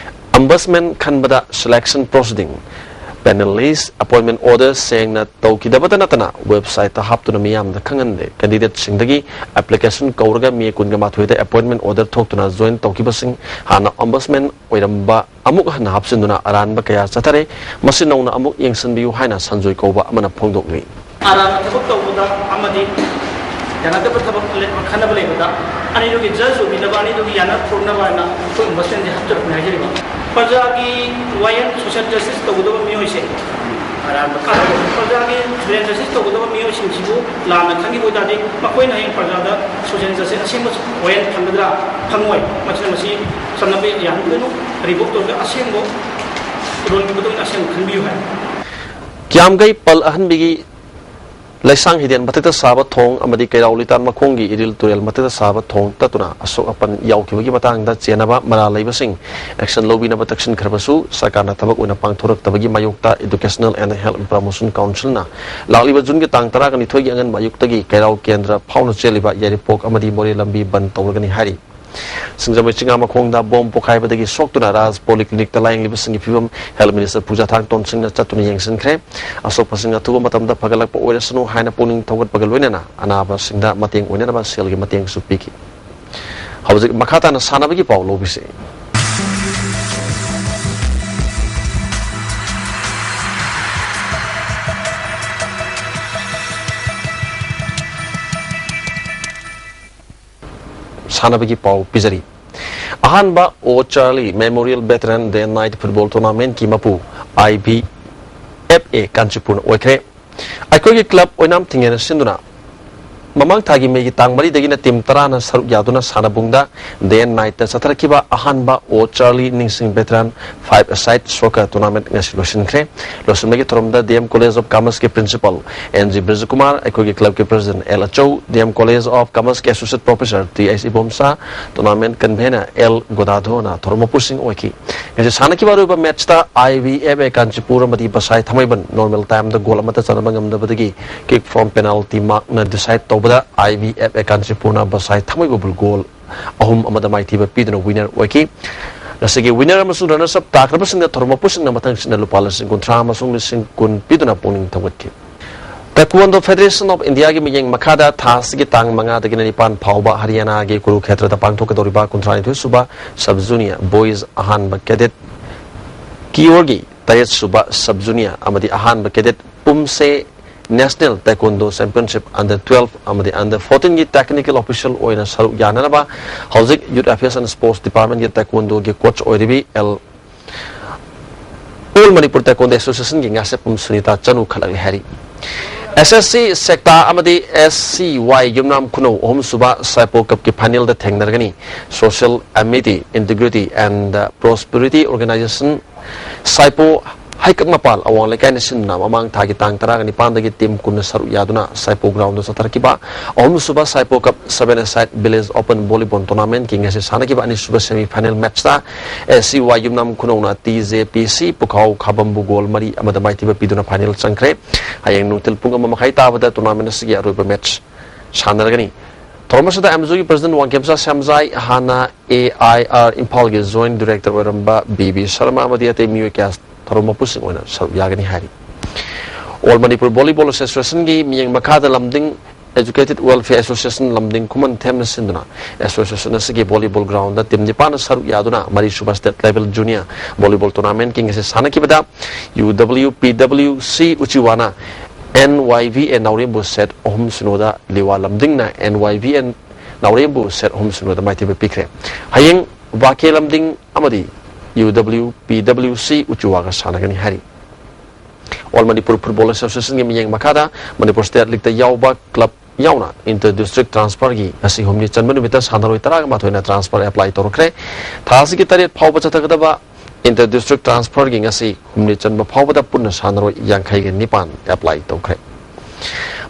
ꯑꯝꯕꯁꯃꯦꯟ ꯈꯟꯕꯗ ꯁꯦꯂꯦꯛꯁꯟ ꯄ꯭ꯔꯣꯁꯤꯗꯤꯡ, ꯄꯦꯅꯦꯜ ꯂꯤꯁ꯭ꯠ, ꯑꯦꯄꯣꯏꯟꯃꯦꯟ ꯑꯣꯔꯗꯔ ꯁꯦꯡꯅ ꯇꯧꯈꯤꯗꯕꯇ ꯅꯠꯇꯅ ꯋꯦꯕꯁꯥꯏꯠꯇ ꯍꯥꯞꯇꯨꯅ ꯃꯤꯌꯥꯝꯗ ꯈꯪꯍꯟꯗꯦ꯫ ꯀꯦꯟꯗꯤꯗꯦꯠꯁꯤꯡꯗꯒꯤ ꯑꯦꯄ꯭ꯂꯤꯀꯦꯁꯟ ꯀꯧꯔꯒ ꯃꯦ ꯀꯨꯟꯒ ꯃꯥꯊꯣꯏꯗ ꯑꯦꯄꯣꯏꯟꯃꯦꯟ ꯑꯣꯔꯗꯔ ꯊꯣꯛꯇꯨꯅ ꯖꯣꯏꯟ ꯇꯧꯈꯤꯕꯁꯤꯡ ꯍꯥꯟꯅ ꯑꯝꯕꯁꯃꯦꯟ ꯑꯣꯏꯔꯝꯕ ꯑꯃꯨꯛ ꯍꯟꯅ ꯍꯥꯞꯆꯤꯟꯗꯨꯅ ꯑꯔꯥꯟꯕ ꯀꯌꯥ ꯆꯠꯊꯔꯦ꯫ ꯃꯁꯤ ꯅꯧꯅ ꯑꯃꯨꯛ ꯌꯦꯡꯁꯤꯟꯕꯤꯌꯨ ꯍꯥꯏꯅ ꯁꯟꯖꯣꯏ ꯀꯧꯕ ꯑꯃꯅ ꯐꯣꯡꯗꯣꯛꯂꯤ꯫ ꯑꯔꯥꯟꯕ ꯊꯕꯛ ꯇꯧꯕꯗ ꯑꯃꯗꯤ ꯌꯥꯅꯗꯕ ꯊꯕꯛ ꯂꯩ-, ꯈꯟꯅꯕ ꯂꯩꯕꯗ ꯑꯅꯤꯗꯨꯒꯤ ꯖꯖ ꯑꯣꯏꯕꯤꯅꯕ, ꯑꯅꯤꯗꯨꯒꯤ ꯌꯥꯅ ꯊꯣꯛꯅꯕ ꯍꯥꯏꯅ ꯑꯩꯈꯣꯏ ꯑꯣꯝꯕꯁꯃꯦꯟꯁꯦ ꯍꯥꯞꯆꯔꯛꯄꯅꯤ ꯍꯥꯏꯖꯔꯤꯕ꯫ ꯄ꯭ꯔꯖꯥꯒꯤ ꯋꯥꯌꯦꯜ, ꯁꯣꯁꯤꯌꯦꯜ ꯖꯁꯇꯤꯁ ꯇꯧꯒꯗꯕ ꯃꯤꯑꯣꯏꯁꯦ ꯑꯔꯥꯟꯕ ꯈꯔ ꯄ꯭ꯔꯖꯥꯒꯤ ꯁꯣꯁꯤꯌꯦꯜ ꯖꯁꯇꯤꯁ ꯇꯧꯒꯗꯕ ꯃꯤꯑꯣꯏꯁꯤꯡꯁꯤꯕꯨ ꯂꯥꯟꯅ ꯈꯟꯈꯤꯕ ꯑꯣꯏ ꯇꯥꯔꯗꯤ, ꯃꯈꯣꯏꯅ ꯍꯌꯦꯡ ꯄ꯭ꯔꯖꯥꯗ ꯁꯣꯁꯤꯌꯦꯜ ꯖꯁꯇꯤꯁ ꯑꯁꯦꯡꯕ ꯋꯥꯌꯦꯜ ꯐꯪꯒꯗ꯭ꯔꯥ? ꯐꯪꯉꯣꯏ꯫ ꯃꯁꯤꯅ ꯃꯁꯤ ꯆꯠꯅꯕ ꯌꯥꯍꯟꯒꯅꯨ꯫ ꯔꯤꯚꯣꯛ ꯇꯧꯔꯒ ꯑꯁꯦꯡꯕ ꯂꯣꯟꯒꯤ ꯃꯇꯨꯡ ꯏꯟꯅ ꯑꯁꯦꯡꯕ ꯈꯟꯕꯤꯌꯨ ꯍꯥꯏ꯫ ꯀꯤꯌꯥꯝꯒꯩ ꯄꯜ ꯑꯍꯟꯕꯤꯒꯤ ꯂꯩꯁꯥꯡ ꯍꯤꯗꯦꯟ ꯃꯊꯛꯇ ꯁꯥꯕ ꯊꯣꯡ ꯑꯃꯗꯤ ꯀꯩꯔꯥꯎ ꯂꯤꯇꯥꯟ ꯃꯈꯣꯡꯒꯤ ꯏꯔꯤꯜ ꯇꯨꯔꯦꯜ ꯃꯊꯛꯇ ꯁꯥꯕ ꯊꯣꯡ ꯇꯠꯇꯨꯅ ꯑꯁꯣꯛ ꯑꯄꯟ ꯌꯥꯎꯈꯤꯕꯒꯤ ꯃꯇꯥꯡꯗ ꯆꯦꯟꯅꯕ ꯃꯔꯥꯜ ꯂꯩꯕꯁꯤꯡ action ꯂꯧꯕꯤꯅꯕ ꯇꯛꯁꯤꯟꯈ꯭ꯔꯕꯁꯨ, ꯁꯔꯀꯥꯔꯅ ꯊꯕꯛ ꯑꯣꯏꯅ ꯄꯥꯡꯊꯣꯔꯛꯇꯕꯒꯤ ꯃꯥꯌꯣꯛꯇ Educational and Health Promotion Councilꯅ ꯂꯥꯛꯂꯤꯕ ꯖꯨꯟꯒꯤ ꯇꯥꯡ ꯇꯔꯥꯒ ꯅꯤꯊꯣꯏꯒꯤ ꯑꯉꯟꯕ ꯑꯌꯨꯛꯇꯒꯤ ꯀꯩꯔꯥꯎ ꯀꯦꯟꯗ꯭ꯔ ꯐꯥꯎꯅ ꯆꯦꯜꯂꯤꯕ ꯌꯥꯏꯔꯤꯄꯣꯛ ꯑꯃꯗꯤ ꯃꯣꯔꯦ ꯂꯝꯕꯤ ꯕꯟ ꯇꯧꯔꯒꯅꯤ ꯍꯥꯏꯔꯤ꯫ ꯁꯤꯡꯖꯃꯩ ꯆꯤꯡꯉꯥ ꯃꯈꯣꯡꯗ ꯕꯣꯝ ꯄꯣꯈꯥꯏꯕꯗꯒꯤ ꯁꯣꯛꯇꯨꯅ ꯔꯥꯖ ꯄꯣꯂꯤꯀ꯭ꯂꯤꯅꯤꯛꯇ ꯂꯥꯌꯦꯡꯂꯤꯕꯁꯤꯡꯒꯤ ꯐꯤꯕꯝ Health Minister ꯄꯨꯖꯥ ꯊꯥꯡꯇꯣꯟ ꯁꯤꯡꯅ ꯆꯠꯇꯨꯅ ꯌꯦꯡꯁꯤꯟꯈ꯭ꯔꯦ꯫ ꯑꯁꯣꯛꯄꯁꯤꯡ ꯑꯊꯨꯕ ꯃꯇꯝꯗ ꯐꯒꯠꯂꯛꯄ ꯑꯣꯏꯔꯁꯅꯨ ꯍꯥꯏꯅ ꯄꯨꯛꯅꯤꯡ ꯊꯧꯒꯠꯄꯒ ꯂꯣꯏꯅꯅ ꯑꯅꯥꯕꯁꯤꯡꯗ ꯃꯇꯦꯡ ꯑꯣꯏꯅꯅꯕ ꯁꯦꯜꯒꯤ ꯃꯇꯦꯡꯁꯨ ꯄꯤꯈꯤ꯫ ꯍꯧꯖꯤꯛ ꯃꯈꯥ ꯇꯥꯅ ꯁꯥꯟꯅꯕꯒꯤ ꯄꯥꯎ ꯂꯧꯕꯤꯁꯤ꯫ ꯁꯥꯟꯅꯕꯒꯤ ꯄꯥꯎ ꯄꯤꯖꯔꯤ꯫ ꯑꯍꯥꯟꯕ ꯑꯣ Charlie Memorial Veteran Day and Night Football Tournamentꯀꯤ ꯃꯄꯨ I B F A ꯀꯥꯟꯆꯤꯄꯨꯔꯅ ꯑꯣꯏꯈ꯭ꯔꯦ꯫ ꯑꯩꯈꯣꯏꯒꯤ ꯀ꯭ꯂꯕ ꯑꯣꯏꯅꯥꯝ ꯊꯤꯡꯉꯦꯟꯅ ꯁꯤꯟꯗꯨꯅ ꯃꯃꯥꯡ ꯊꯥꯒꯤ ꯃꯦꯒꯤ ꯇꯥꯡ ꯃꯔꯤꯗꯒꯤꯅ ꯇꯤꯝ ꯇꯔꯥꯅ ꯁꯔꯨꯛ ꯌꯥꯗꯨꯅ ꯁꯥꯟꯅꯕꯨꯡꯗ Day and Nightꯇ ꯆꯠꯊꯔꯛꯈꯤꯕ ꯑꯍꯥꯟꯕ ꯑꯣ ꯆꯥꯔꯂꯤ ꯅꯤꯡꯁꯤꯡ Veteran Five-a-side Soccer Tournament ꯉꯁꯤ ꯂꯣꯏꯁꯤꯟꯈ꯭ꯔꯦ꯫ ꯂꯣꯏꯁꯤꯟꯕꯒꯤ ꯊꯧꯔꯝꯗ D M College of Commerceꯀꯤ Principal N G ꯕ꯭ꯔꯖꯀꯨꯃꯥꯔ, ꯑꯩꯈꯣꯏꯒꯤ ꯀ꯭ꯂꯕꯀꯤ President L ꯑꯆꯧ, D M College of Commerceꯀꯤ Associate Professor T H Ibomcha, Tournament Convener L ꯒꯣꯗꯥꯙꯣꯅ ꯊꯧꯔꯝ ꯃꯄꯨꯁꯤꯡ ꯑꯣꯏꯈꯤ꯫ ꯉꯁꯤ ꯁꯥꯟꯅꯈꯤꯕ ꯑꯔꯣꯏꯕ ꯃꯦꯠꯆꯇ I B F A Kanchipur ꯑꯃꯗꯤ ꯕꯁꯥꯏ ꯊꯥꯡꯃꯩꯕꯟ normal timeꯗ ꯒꯣꯜ ꯑꯃꯠꯇ ꯆꯟꯕ ꯉꯝꯗꯕꯗꯒꯤ kick from penaltyꯃꯛꯅ decide ꯇꯧꯕꯗ I B F A ꯀꯥꯟꯆꯤꯄꯨꯔꯅ ꯕꯁꯥꯏ ꯊꯥꯡꯃꯩꯕꯟꯕꯨ ꯒꯣꯜ ꯑꯍꯨꯝ ꯑꯃꯗ ꯃꯥꯏꯊꯤꯕ ꯄꯤꯗꯨꯅ winner ꯑꯣꯏꯈꯤ꯫ ꯉꯁꯤꯒꯤ winner ꯑꯃꯁꯨꯡ runners up ꯇꯥꯈ꯭ꯔꯕꯁꯤꯡꯗ ꯊꯧꯔꯝ ꯃꯄꯨꯁꯤꯡꯅ ꯃꯊꯪꯁꯤꯠꯅ ꯂꯨꯄꯥ ꯂꯤꯁꯤꯡ ꯀꯨꯟꯊ꯭ꯔꯥ ꯑꯃꯁꯨꯡ ꯂꯤꯁꯤꯡ ꯀꯨꯟ ꯄꯤꯗꯨꯅ ꯄꯨꯛꯅꯤꯡ ꯊꯧꯒꯠꯈꯤ꯫ Taekwondo Federation of Indiaꯒꯤ ꯃꯤꯠꯌꯦꯡ ꯃꯈꯥꯗ ꯊꯥ ꯑꯁꯤꯒꯤ ꯇꯥꯡ ꯃꯉꯥꯗꯒꯤꯅ ꯅꯤꯄꯥꯟ ꯐꯥꯎꯕ ꯍꯔꯤꯌꯥꯅꯥꯒꯤ ꯀꯨꯔꯨꯈꯦꯇ꯭ꯔꯗ ꯄꯥꯡꯊꯣꯛꯀꯗꯧꯔꯤꯕ ꯀꯨꯟꯊ꯭ꯔꯥꯅꯤꯊꯣꯏ ꯁꯨꯕ Sub Junior Boys ꯑꯍꯥꯟꯕ cadet ꯀꯤꯌꯣꯔꯒꯤ ꯇꯔꯦꯠ ꯁꯨꯕ Sub Junior ꯑꯃꯗꯤ ꯑꯍꯥꯟꯕ cadet ꯄꯨꯝꯁꯦ National Taekwondo Championship under twelve ꯑꯃꯗꯤ under fourteenꯒꯤ technical official ꯑꯣꯏꯅ ꯁꯔꯨꯛ ꯌꯥꯅꯅꯕ ꯍꯧꯖꯤꯛ Youth Affairs and Sports Departmentꯀꯤ Taekwondoꯒꯤ coach ꯑꯣꯏꯔꯤꯕꯤ L All Manipur Taekwondo Association ꯒꯤ ꯉꯥꯁꯦꯞꯄꯝ ꯁꯨꯅꯤꯇꯥ ꯆꯅꯨ ꯈꯜꯂꯛꯂꯦ ꯍꯥꯏꯔꯤ꯫ ꯑꯦꯁ ꯑꯦꯁ ꯁꯤ ꯁꯦꯛꯇꯥ ꯑꯃꯗꯤ ꯑꯦꯁ ꯁꯤ ꯋꯥꯏ ꯌꯨꯝꯅꯥꯝ ꯈꯨꯅꯧ ꯑꯍꯨꯝꯁꯨꯕ ꯁꯥꯏꯄꯣ ꯀꯞꯀꯤ ꯐꯥꯏꯅꯦꯜꯗ ꯊꯦꯡꯅꯔꯒꯅꯤ꯫ Social Amity, Integrity and Prosperity Organization ꯁꯥꯏꯄꯣ ꯍꯩꯀꯛ ꯃꯄꯥꯜ ꯑꯋꯥꯡ ꯂꯩꯀꯥꯏꯅ ꯁꯤꯟꯗꯨꯅ ꯃꯃꯥꯡ ꯊꯥꯒꯤ ꯇꯥꯡ ꯇꯔꯥꯒ ꯅꯤꯄꯥꯟꯗꯒꯤ ꯇꯤꯝ ꯀꯨꯟꯅ ꯁꯔꯨꯛ ꯌꯥꯗꯨꯅ ꯁꯥꯏꯄꯣ ꯒ꯭ꯔꯥꯎꯟꯗ ꯆꯠꯊꯔꯛꯈꯤꯕ ꯑꯍꯨꯝꯁꯨꯕ ꯁꯥꯏꯄꯣ ꯀꯞ Seven Aside Village Open Volleyball Tournament ꯀꯤ ꯉꯁꯤ ꯁꯥꯟꯅꯈꯤꯕ ꯑꯅꯤꯁꯨꯕ semi final match ꯇ ꯑꯦꯁ ꯁꯤ ꯋꯥꯏ ꯌꯨꯝꯅꯥꯝ ꯈꯨꯅꯧꯅ ꯇꯤ ꯖꯦ ꯄꯤ ꯁꯤ ꯄꯨꯈꯥꯎ ꯈꯥꯕꯝꯕꯨ ꯒꯣꯜ ꯃꯔꯤ ꯑꯃꯗ ꯃꯥꯏꯊꯤꯕ ꯄꯤꯗꯨꯅ ꯐꯥꯏꯅꯦꯜ ꯆꯪꯈ꯭ꯔꯦ꯫ ꯍꯌꯦꯡ ꯅꯨꯡꯊꯤꯜ ꯄꯨꯡ ꯑꯃ ꯃꯈꯥꯏ ꯇꯥꯕꯗ ꯇꯣꯔꯅꯥꯃꯦꯟ ꯑꯁꯤꯒꯤ ꯑꯔꯣꯏꯕ ꯃꯦꯠꯆ ꯁꯥꯟꯅꯔꯒꯅꯤ꯫ ꯊꯧꯔꯝ ꯑꯁꯤꯗ ꯑꯦꯝꯖꯨꯒꯤ ꯄ꯭ꯔꯁꯤꯗꯦꯟꯠ ꯋꯥꯡꯈꯦꯝꯆꯥ ꯁꯦꯝꯖꯥꯏ, ꯍꯥꯟꯅ ꯑꯦ ꯑꯥꯏ ꯑꯥꯔ ꯏꯝꯐꯥꯜꯒꯤ ꯖꯣꯏꯟꯠ ꯗꯤꯔꯦꯛꯇꯔ ꯑꯣꯏꯔꯝꯕ ꯕꯤ ꯕꯤ ꯁꯔꯃ ꯑꯃꯗꯤ ꯑꯇꯩ ꯃꯤꯑꯣꯏ ꯀꯌꯥ ꯊꯧꯔꯝ ꯃꯄꯨꯁꯤꯡ ꯑꯣꯏꯅ ꯁꯔꯨꯛ ꯌꯥꯒꯅꯤ ꯍꯥꯏꯔꯤ꯫ ꯑꯣꯜ ꯃꯅꯤꯄꯨꯔ ꯚꯣꯂꯤꯕꯣꯜ ꯑꯦꯁꯣꯁꯤꯌꯦꯁꯟꯒꯤ ꯃꯤꯠꯌꯦꯡ ꯃꯈꯥꯗ ꯂꯝꯗꯤꯡ Educated Welfare Association ꯂꯝꯗꯤꯡ ꯈꯨꯃꯟꯊꯦꯝꯅ ꯁꯤꯟꯗꯨꯅ ꯑꯦꯁꯣꯁꯤꯌꯦꯁꯟ ꯑꯁꯤꯒꯤ ꯚꯣꯂꯤꯕꯣꯜ ꯒ꯭ꯔꯥꯎꯟꯗ ꯇꯤꯝ ꯅꯤꯄꯥꯟꯅ ꯁꯔꯨꯛ ꯌꯥꯗꯨꯅ ꯃꯔꯤꯁꯨꯕ ꯁ꯭ꯇꯦꯠ ꯂꯦꯚꯦꯜ ꯖꯨꯅꯤꯌꯔ ꯚꯣꯂꯤꯕꯣꯜ ꯇꯣꯔꯅꯥꯃꯦꯟꯠꯀꯤ ꯉꯁꯤ ꯁꯥꯟꯅꯈꯤꯕꯗ U W P W C ꯎꯆꯤꯋꯥꯅ ꯑꯦꯟ ꯋꯥꯏ ꯚꯤ ꯑꯦ ꯅꯥꯎꯔꯦꯝꯕꯨ ꯁꯦꯠ ꯑꯍꯨꯝ ꯁꯤꯅꯣꯗ, ꯂꯤꯋꯥ ꯂꯝꯗꯤꯡꯅ ꯑꯦꯟ ꯋꯥꯏ ꯚꯤ ꯑꯦ ꯅꯥꯎꯔꯦꯝꯕꯨ ꯁꯦꯠ ꯑꯍꯨꯝ ꯁꯤꯅꯣꯗ ꯃꯥꯏꯊꯤꯕ ꯄꯤꯈ꯭ꯔꯦ꯫ ꯍꯌꯦꯡ ꯚꯥꯀꯦ ꯂꯝꯗꯤꯡ ꯑꯃꯗꯤ ꯌꯨ ꯗꯕ꯭ꯂꯤꯎ ꯄꯤ ꯗꯕ꯭ꯂꯤꯎ ꯁꯤ ꯎꯆꯤꯋꯥꯒ ꯁꯥꯟꯅꯒꯅꯤ ꯍꯥꯏꯔꯤ꯫ ꯑꯣꯜ ꯃꯅꯤꯄꯨꯔ ꯐꯨꯠꯕꯣꯜ ꯑꯦꯁꯣꯁꯤꯌꯦꯁꯟꯒꯤ ꯃꯤꯠꯌꯦꯡ ꯃꯈꯥꯗ ꯃꯅꯤꯄꯨꯔ ꯁ꯭ꯇꯦꯠ ꯂꯤꯛꯇ ꯌꯥꯎꯕ ꯀ꯭ꯂꯕ ꯌꯥꯎꯅ ꯏꯟꯇꯔ ꯗꯤꯁꯇ꯭ꯔꯤꯛ ꯇ꯭ꯔꯥꯟꯁꯐꯔꯒꯤ ꯉꯁꯤ ꯍꯨꯝꯅꯤ ꯆꯟꯕ ꯅꯨꯃꯤꯠꯇ ꯁꯥꯟꯅꯔꯣꯏ ꯇꯔꯥꯒ ꯃꯥꯊꯣꯏꯅ ꯇ꯭ꯔꯥꯟꯁꯐꯔ ꯑꯦꯄ꯭ꯂꯥꯏ ꯇꯧꯔꯛꯈ꯭ꯔꯦ꯫ ꯊꯥ ꯑꯁꯤꯒꯤ ꯇꯔꯦꯠ ꯐꯥꯎꯕ ꯆꯠꯊꯒꯗꯕ ꯏꯟꯇꯔ ꯗꯤꯁꯇ꯭ꯔꯤꯛ ꯇ꯭ꯔꯥꯟꯁꯐꯔꯒꯤ ꯉꯁꯤ ꯍꯨꯝꯅꯤ ꯆꯟꯕ ꯐꯥꯎꯕꯗ ꯄꯨꯟꯅ ꯁꯥꯟꯅꯔꯣꯏ ꯌꯥꯡꯈꯩꯒ ꯅꯤꯄꯥꯟ ꯑꯦꯄ꯭ꯂꯥꯏ ꯇꯧꯈ꯭ꯔꯦ꯫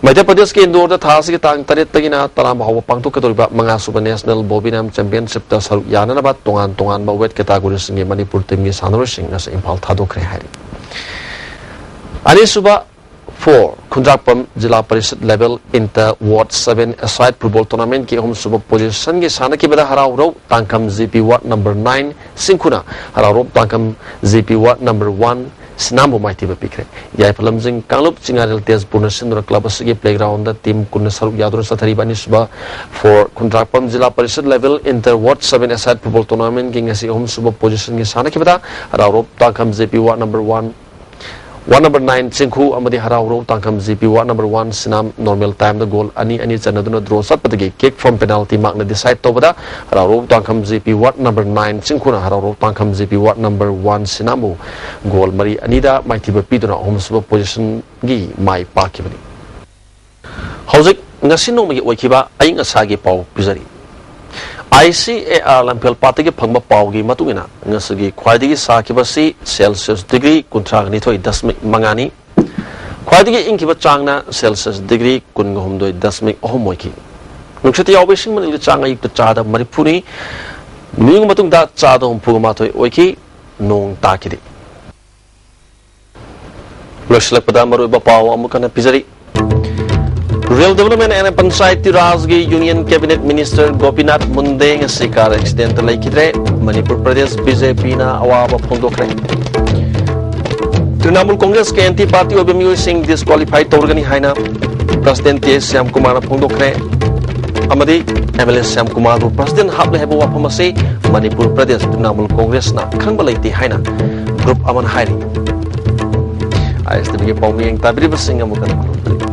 ꯃꯩꯙ꯭ꯌ ꯄ꯭ꯔꯗꯦꯁꯀꯤ ꯏꯟꯗꯣꯔꯗ ꯊꯥ ꯑꯁꯤꯒꯤ ꯇꯥꯡ ꯇꯔꯦꯠꯇꯒꯤꯅ ꯇꯔꯥ ꯐꯥꯎꯕ ꯄꯥꯡꯊꯣꯛꯀꯗꯧꯔꯤꯕ ꯃꯉꯥꯁꯨꯕ ꯅꯦꯁꯅꯦꯜ ꯕꯣꯕꯤꯅꯥꯝ ꯆꯦꯝꯄꯤꯌꯟꯁꯤꯞꯇ ꯁꯔꯨꯛ ꯌꯥꯅꯅꯕ ꯇꯣꯉꯥꯟ ꯇꯣꯉꯥꯟꯕ ꯋꯦꯠ ꯀꯦꯇꯥꯒꯣꯔꯤꯁꯤꯡꯒꯤ ꯃꯅꯤꯄꯨꯔ ꯇꯤꯝꯒꯤ ꯁꯥꯟꯅꯔꯣꯏꯁꯤꯡ ꯉꯁꯤ ꯏꯝꯐꯥꯜ ꯊꯥꯗꯣꯛꯈ꯭ꯔꯦ ꯍꯥꯏꯔꯤ꯫ ꯑꯅꯤꯁꯨꯕ for Khundrakpam zila parishad level inter ward seven a side football ꯇꯣꯔꯅꯥꯃꯦꯟꯠꯀꯤ ꯑꯍꯨꯝꯁꯨꯕ ꯄꯣꯖꯤꯁꯟꯒꯤ ꯁꯥꯟꯅꯈꯤꯕꯗ Haraorou Tangkham G P ward number nine ꯁꯤꯡꯈꯨꯅ Haraorou Tangkham G P ward number one ꯁꯤꯅꯥꯝꯕꯨ ꯃꯥꯏꯊꯤꯕ ꯄꯤꯈ꯭ꯔꯦ꯫ ꯌꯥꯏꯐ ꯂꯝꯖꯤꯡ ꯀꯥꯡꯂꯨꯞ ꯆꯤꯡꯉꯥꯔꯦꯜ ꯇꯦꯖꯄꯨꯔꯅ ꯁꯤꯟꯗꯨꯅ ꯀ꯭ꯂꯕ ꯑꯁꯤꯒꯤ ꯄ꯭ꯂꯦꯒ꯭ꯔꯥꯎꯟꯗ ꯇꯤꯝ ꯀꯨꯟꯅ ꯁꯔꯨꯛ ꯌꯥꯗꯨꯅ ꯆꯠꯊꯔꯤꯕ ꯑꯅꯤꯁꯨꯕ for Khundrakpam zila parishad level inter ward seven a side football ꯇꯣꯔꯅꯥꯃꯦꯟꯠꯀꯤ ꯉꯁꯤ ꯑꯍꯨꯝꯁꯨꯕ ꯄꯣꯖꯤꯁꯟꯒꯤ ꯁꯥꯟꯅꯈꯤꯕꯗ Haraorou Tangkham G P ward number one Ward number nine ꯆꯤꯡꯈꯨ ꯑꯃꯗꯤ Haraorou Tangkham G P ward number one ꯁꯤꯅꯥꯝ normal time ꯗ goal ꯑꯅꯤ ꯑꯅꯤ ꯆꯟꯅꯗꯨꯅ draw ꯆꯠꯄꯗꯒꯤ kick from penalty mark ꯅ decide ꯇꯧꯕꯗ Haraorou Tangkham G P ward number nine ꯆꯤꯡꯈꯨꯅ Haraorou Tangkham G P ward number one ꯁꯤꯅꯥꯝꯕꯨ goal ꯃꯔꯤ ꯑꯅꯤꯗ ꯃꯥꯏꯊꯤꯕ ꯄꯤꯗꯨꯅ ꯑꯍꯨꯝꯁꯨꯕ position ꯒꯤ ꯃꯥꯏ ꯄꯥꯛꯈꯤꯕꯅꯤ꯫ ꯍꯧꯖꯤꯛ ꯉꯁꯤ ꯅꯣꯡꯃꯒꯤ ꯑꯣꯏꯈꯤꯕ ꯑꯏꯪ ꯑꯁꯥꯒꯤ ꯄꯥꯎ ꯄꯤꯖꯔꯤ꯫ I C A R ꯂꯝꯐꯦꯜ ꯄꯥꯠꯇꯒꯤ ꯐꯪꯕ ꯄꯥꯎꯒꯤ ꯃꯇꯨꯡ ꯏꯟꯅ, ꯉꯁꯤꯒꯤ ꯈ꯭ꯋꯥꯏꯗꯒꯤ ꯁꯥꯈꯤꯕꯁꯤ Celsius degree ꯀꯨꯟꯊ꯭ꯔꯥ ꯅꯤꯊꯣꯏ ꯗꯁꯃꯤꯛ ꯃꯉꯥꯅꯤ꯫ ꯈ꯭ꯋꯥꯏꯗꯒꯤ ꯏꯪꯈꯤꯕ ꯆꯥꯡꯅ Celsius degree ꯀꯨꯟꯒ ꯍꯨꯝꯗꯣꯏ ꯗꯁꯃꯤꯛ ꯑꯍꯨꯝ ꯑꯣꯏꯈꯤ꯫ ꯅꯨꯡꯁꯤꯠꯇ ꯌꯥꯎꯕ ꯏꯁꯤꯡ ꯃꯅꯤꯜꯒꯤ ꯆꯥꯡ ꯑꯌꯨꯛꯇ ꯆꯥꯗ ꯃꯔꯤꯐꯨꯅꯤ꯫ ꯅꯨꯃꯤꯠ ꯃꯇꯨꯡꯗ ꯆꯥꯗ ꯍꯨꯝꯐꯨꯒ ꯃꯥꯊꯣꯏ ꯑꯣꯏꯈꯤ꯫ ꯅꯣꯡ ꯇꯥꯈꯤꯗꯦ꯫ ꯂꯣꯏꯁꯤꯜꯂꯛꯄꯗ ꯃꯔꯨꯑꯣꯏꯕ ꯄꯥꯎ ꯑꯃꯨꯛ ꯍꯟꯅ ꯄꯤꯖꯔꯤ꯫ Rural Development and Panchayati Rajꯒꯤ Union Cabinet Minister ꯒꯣꯄꯤꯅꯥꯊ ꯃꯨꯟꯗꯦ ꯉꯁꯤ car accidentꯇ ꯂꯩꯈꯤꯗ꯭ꯔꯦ꯫ ꯃꯅꯤꯄꯨꯔ ꯄ꯭ꯔꯗꯦꯁ BJPꯅ ꯑꯋꯥꯕ ꯐꯣꯡꯗꯣꯛꯈ꯭ꯔꯦ꯫ ꯇ꯭ꯔꯤꯅꯥꯃꯨꯜ ꯀꯣꯡꯒ꯭ꯔꯦꯁꯀꯤ anti party ꯑꯣꯏꯕ ꯃꯤꯑꯣꯏꯁꯤꯡ disqualify ꯇꯧꯔꯒꯅꯤ ꯍꯥꯏꯅ President T S ꯁ꯭ꯌꯥꯝ ꯀꯨꯃꯥꯔꯅ ꯐꯣꯡꯗꯣꯛꯈ꯭ꯔꯦ꯫ ꯑꯃꯗꯤ MLA ꯁ꯭ꯌꯥꯝ ꯀꯨꯃꯥꯔꯕꯨ President ꯍꯥꯞꯂꯦ ꯍꯥꯏꯕ ꯋꯥꯐꯝ ꯑꯁꯤ ꯃꯅꯤꯄꯨꯔ ꯄ꯭ꯔꯗꯦꯁ ꯇ꯭ꯔꯤꯅꯥꯃꯨꯜ ꯀꯣꯡꯒ꯭ꯔꯦꯁꯅ ꯈꯪꯕ ꯂꯩꯇꯦ ꯍꯥꯏꯅ group ꯑꯃꯅ ꯍꯥꯏꯔꯤ꯫ ISTVꯒꯤ ꯄꯥꯎꯃꯤꯌꯦꯡ ꯇꯥꯕꯤꯔꯤꯕꯁꯤꯡ ꯑꯃꯨꯛ ꯍꯟꯅ ꯈꯨꯔꯨꯝꯖꯔꯤ꯫